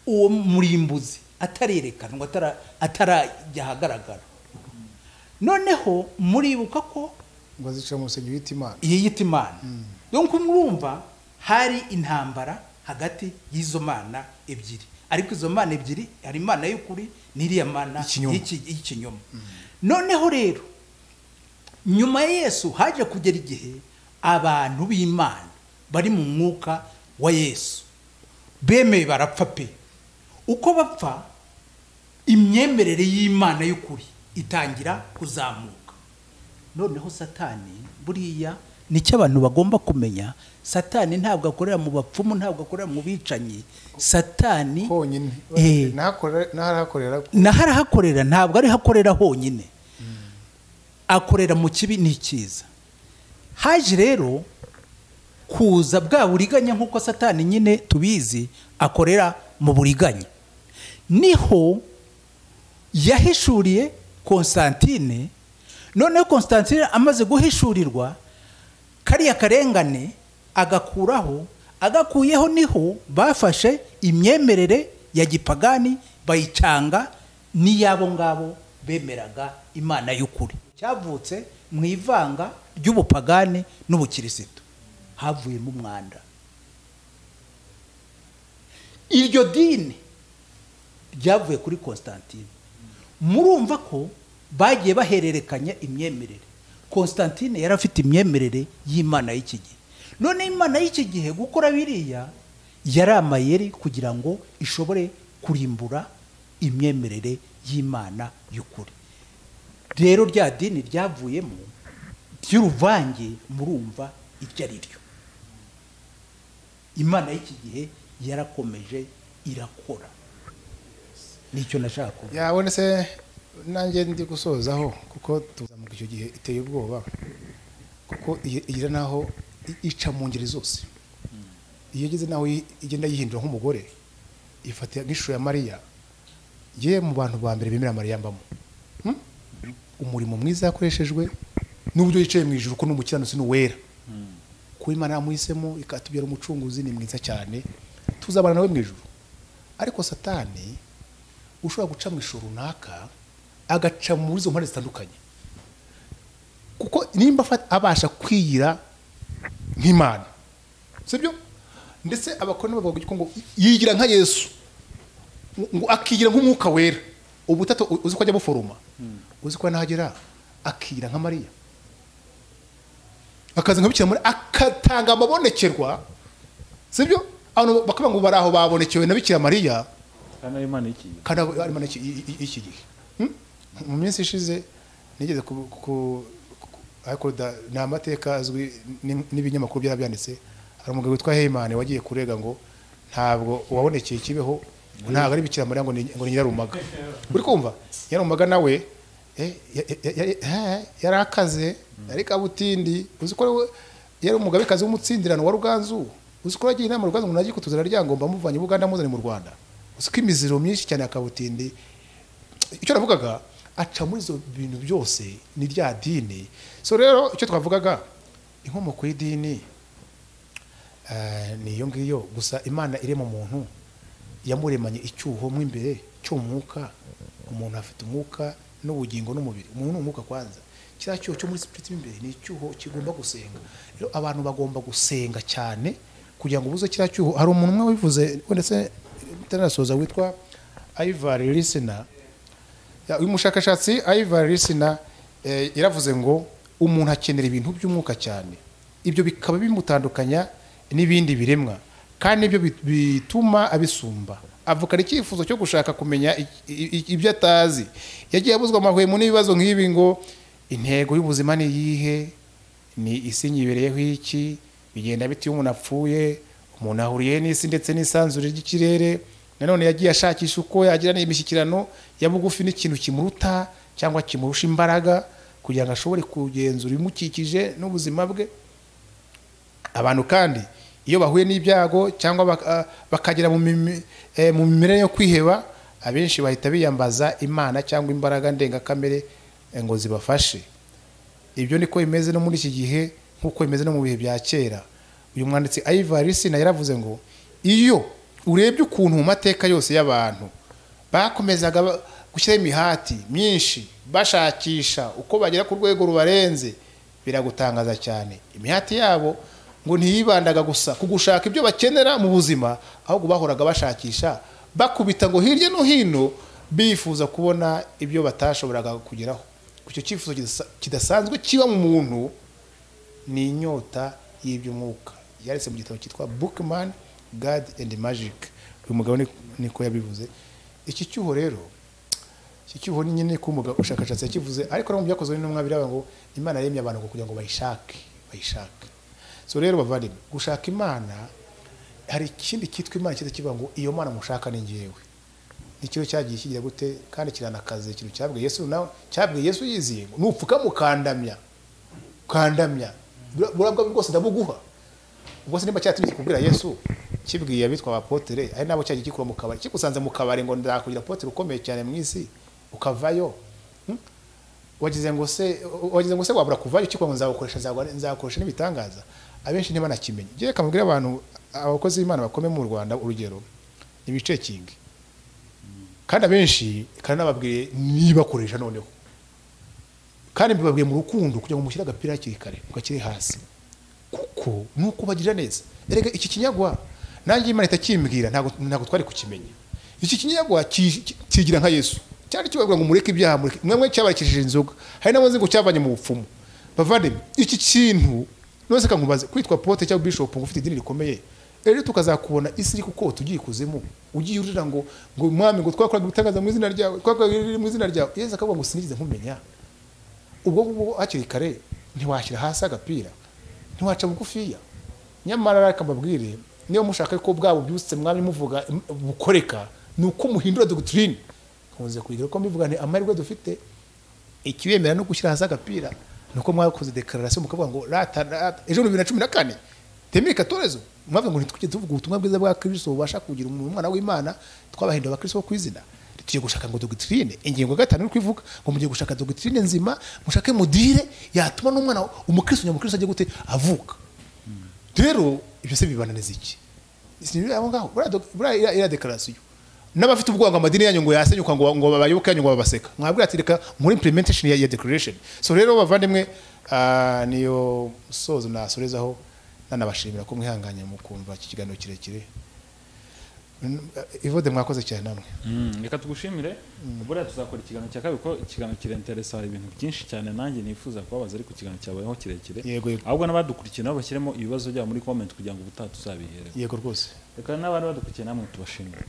[SPEAKER 1] uwo murimbuzi atarerekanwa, atarajya ahagaragara. Noneho muribuka ko
[SPEAKER 2] ngo azica mu rusengero yita Imana,
[SPEAKER 1] yiyita Imana. Donc murumva hari intambara hagati y'izo mana ebyiri, ariko izo mana ebyiri hari Imana y'ukuri n'iriya mana y'ikinyoma. Noneho rero nyuma ya Yesu haje kugera igihe abantu b'Imana bari mu mwuka wa Yesu bemeye barapfa pe. Uko bapfa, imyemerere y'Imana y'ukuri itangira kuzamuka. Noneho Satani, buriya nicyo abantu bagomba kumenya, Satani ntabwo akorera mu bapfumu, ntabwo akorera mu bicanyi. Satani
[SPEAKER 2] honyine
[SPEAKER 1] naharahakorera, ntabwo ari hakorera honyine, akorera mu kibi n'ikiza. Haje rero kuza bwa buriganya, nk'uko Satani nyine tubizi akorera mu buriganya. Niho yahishuriye Constantine. Noneho Constantine amaze guhishurirwa kariya karengane agakuraho, agakuyeho, niho bafashe imyemerere ya gipagani bayicanga n'iyabo ngabo bemeraga Imana y'ukuri. Cyavutse mu ivanga ry'ubupagani n'ubukirisitu, havuyemo umwanda. Iryo dini ryavuye kuri Constantine. Murumva ko bagiye bahererekanya imyemerere. Constantine yari afite imyemerere y'Imana y'iki gihe. None Imana y'iki gihe gukora biriya yari amayeri kugira ngo ishobore kurimbura imyemerere y'Imana y'ukuri. Rero rya dini ryavuyemo ry'uruvange, murumva iryo ari ryo. Imana y'iki gihe yarakomeje irakora. Nicyo nashaka kuvuga.
[SPEAKER 2] Yabone se nanjye ndi gusozaho, kuko tuzamuka icyo gihe iteye ubwoba, kuko igira naho ica mu ngeri zose. Iyo igeze naho igenda yihindura nk'umugore, ifata nk'ishusho ya Mariya. Ye mu bantu ba mbere bemera Mariya mbamo. Umurimo mwiza yakoreshejwe n'uburyo yicaye mu ijuru, ko n'umukiranutsi n'uwera. Kuba Imana yamuhisemo ikatubera umucunguzi ni mwiza cyane, tuzabana nawe mu ijuru. Ariko Satani ushobora guca mu ishusho runaka, agaca muri izo mpande zitandukanye, kuko nimba abasha kwiyira nk'Imana, sibyo? Ndetse abakoroni bavuga ngo yigira nka Yesu, ngo akigira nk'umwuka wera. Ubutatu uzi ko ajya buforoma, uzi ko nahagera akigira nka Mariya, akaza nka Bikira Mariya, akatanga amabonekerwa, sibyo? Abantu bakavuga ngo bari aho babonekewe na Bikira Mariya,
[SPEAKER 3] kandi ari Imana y'iki gihe.
[SPEAKER 2] Kandi ari Imana y'iki gihe. Mu minsi ishize nigeze ariko ni amateka azwi n'ibinyamakuru byarabyanditse. Hari umugabo witwa Heyman wagiye kurega ngo ntabwo uwabonekeye Kibeho ntabwo ari Bikira Mariya, ngo ni Nyirarumaga. Uri kumva? Nyirarumaga nawe yarakaze, yari kabutindi, uzi ko yari umugabekazi w'umutsindirano wa Ruganzu. Uzi ko yagiye inama Ruganzu ngo nagiye kutuzana Ryangombe amuvanye Buganda amuzane mu Rwanda. Uzi ko imiziro myinshi cyane ya kabutindi. Icyo navugaga, aca muri izo bintu byose ni rya dini. So rero icyo twavugaga, inkomoko y'idini ni iyo ngiyo. Gusa Imana irema umuntu yamuremanye icyuho mo imbere cy'umwuka. Umuntu afite umwuka n'ubugingo n'umubiri. Umuntu ni umwuka kwanza. Kiriya cyuho cyo muri spirit mo imbere ni icyuho kigomba gusenga. Rero abantu bagomba gusenga cyane kugira ngo ubuze kiriya cyuho. Hari umuntu umwe wivuze ndetse itanasoza witwa Ivar Listener. Uyu mushakashatsi Ivar Listener yaravuze ngo umuntu akenera ibintu by'umwuka cyane, ibyo bikaba bimutandukanya n'ibindi biremwa, kandi ibyo bituma abisumba. Avukana icyifuzo cyo gushaka kumenya ibyo atazi. Yagiye abuzwa amahwemo n'ibibazo nk'ibi ngo intego y'ubuzima ni iyihe, ni isi nyibereyeho iki, bigenda bite iyo umuntu apfuye, umuntu ahuriye n'isi ndetse n'isanzure ry'ikirere. Nanone yagiye ashakisha uko yagira n'imishyikirano ya bugufi n'ikintu kimuruta cyangwa kimurusha imbaraga, kugira ngo ashobore kugenzura ibimukikije n'ubuzima bwe. Abantu kandi iyo bahuye n'ibyago cyangwa bakagera mu mimerere yo kwiheba, abenshi bahita biyambaza Imana cyangwa imbaraga ndengakamere ngo zibafashe. Ibyo niko bimeze no muri iki gihe nk'uko bimeze no mu bihe bya kera. Uyu mwanditsi Ivar Listener yaravuze ngo iyo urebye ukuntu mu mateka yose y'abantu bakomezaga gushyira imihati myinshi bashakisha uko bagera ku rwego rubarenze, biragutangaza cyane. Imihati yabo ngo ntiyibandaga gusa ku gushaka ibyo bakenera mu buzima, ahubwo bahoraga bashakisha bakubita ngo hirya no hino bifuza kubona ibyo batashoboraga kugeraho. Icyo cyifuzo kidasanzwe kiba mu muntu ni inyota y'iby'umwuka. Yanditse mu gitabo cyitwa Bookman, God and Magic. Uyu mugabo niko yabivuze. Iki cyuho rero, iki cyuho ni nyine ko umugabo ushakashatsi yakivuze, ariko no mu byakozwe n'intumwa biraba ngo Imana yaremye abantu ngo kugira ngo bayishake, bayishake. So rero bavandimwe, gushaka Imana hari ikindi cyitwa Imana cyiza kivuga ngo iyo Mana mushaka ni njyewe. Nicyo cyagiye kigira gute kandi kiranakaze ikintu cyabwiye Yesu, nawe cyabwiye Yesu yiziye ngo nupfuka mukandamya, kandamya burabwa bwose ndabuguha. Ubwo se nimba cyatumye kubwira Yesu kibwiye abitwa abapotere, ari nabo cyagiye gikura mu kabari, kikusanze mu kabari ngo ndakugira apotere ukomeye cyane mu isi ukavayo. Wagize ngo se wabura kuvayo kikwa ngo nzagukoresha, nzagukoresha n'ibitangaza. Abenshi ntibanakimenye. Ngiye kamubwira abantu abakozi b'Imana bakome mu Rwanda urugero ibicekingi, kandi abenshi kandi nababwiye nibakoresha noneho, kandi mbibabwiye mu rukundo kugira ngo mushyire agapira hakiri kare mugakire hasi, kuko nuko bagira neza. Erega iki kinyagwa nanjye Imana itakimbwira ntabwo twari kukimenya. Iki kinyagwa kigira nka Yesu cyari kibabwira ngo mureke ibyaha, mureke mwemwe cyabarekesheje inzoga, hari n'abazi ngo cyavanye mu bupfumu. Bavandimwe, iki kintu nose kankubaze, kwitwa pote cyangwa bishop ngo ufite idini rikomeye, rero tukazakubona isi iri kuko tugiye kuzimu, ugiye urira ngo mwami ngo twakoraga ibitangaza mu izina ryawe, twakoraga mu izina ryawe, Yesu akavuga ngo sinigeze nkumenya. Ubwo ngubwo hakiri kare ntiwashyira hasi agapira, ntiwaca bugufiya. Nyamara reka mbabwire, niba mushaka ko bwabo byutse mwami muvuga bukoreka, ni uko muhindura doctrine. Nkunze kugira ko mbivuga nti amahirwe dufite ikibemera no gushyira hasi agapira ni uko mwakoze declaration mukavuga ngo rata rata ejo 2014 temeye katorezo, mwavuga ngo ntitujye tuvuga ubutumwa bwiza bwa Kristo bubasha kugira umuntu umwana w'Imana, twabahindura abakristo bo kwizina. Tugiye gushaka ngo doctrine, ingingo ya 5 iri kuvuga ngo mugiye gushaka doctrine nzima, mushake mudire yatuma n'umwana umukristo nyamukristo ajye gute avuka. Rero ibyo se bibananiza iki? Sinibira aho ngaho buriya iriya declaration n'abafite ubwoba ngo amadini yanyu ngo yasenyuka, ngo babayoboke yanyu ngo babaseka, mwabwira ati reka muri implementation ya declaration. So rero bavandimwe, niyo sozo nasorezaho, nanabashimira ko mwihanganye mu kumva iki kiganiro kirekire. Ivode, mwakoze cyane namwe.
[SPEAKER 3] Reka tugushimire. Buriya tuzakora ikiganiro cya kabiri kuko ikiganiro kirinteresa, hari ibintu byinshi cyane nanjye nifuza kubabaza, ariko ikiganiro cyabayeho kirekire.
[SPEAKER 2] Yego, yego.
[SPEAKER 3] Ahubwo n'abadukurikiye nabo bashyiremo ibibazo byabo muri comment kugira ngo ubutaha tuzabihere.
[SPEAKER 2] Yego rwose.
[SPEAKER 3] Reka n'abari badukurikiye namwe tubashimire.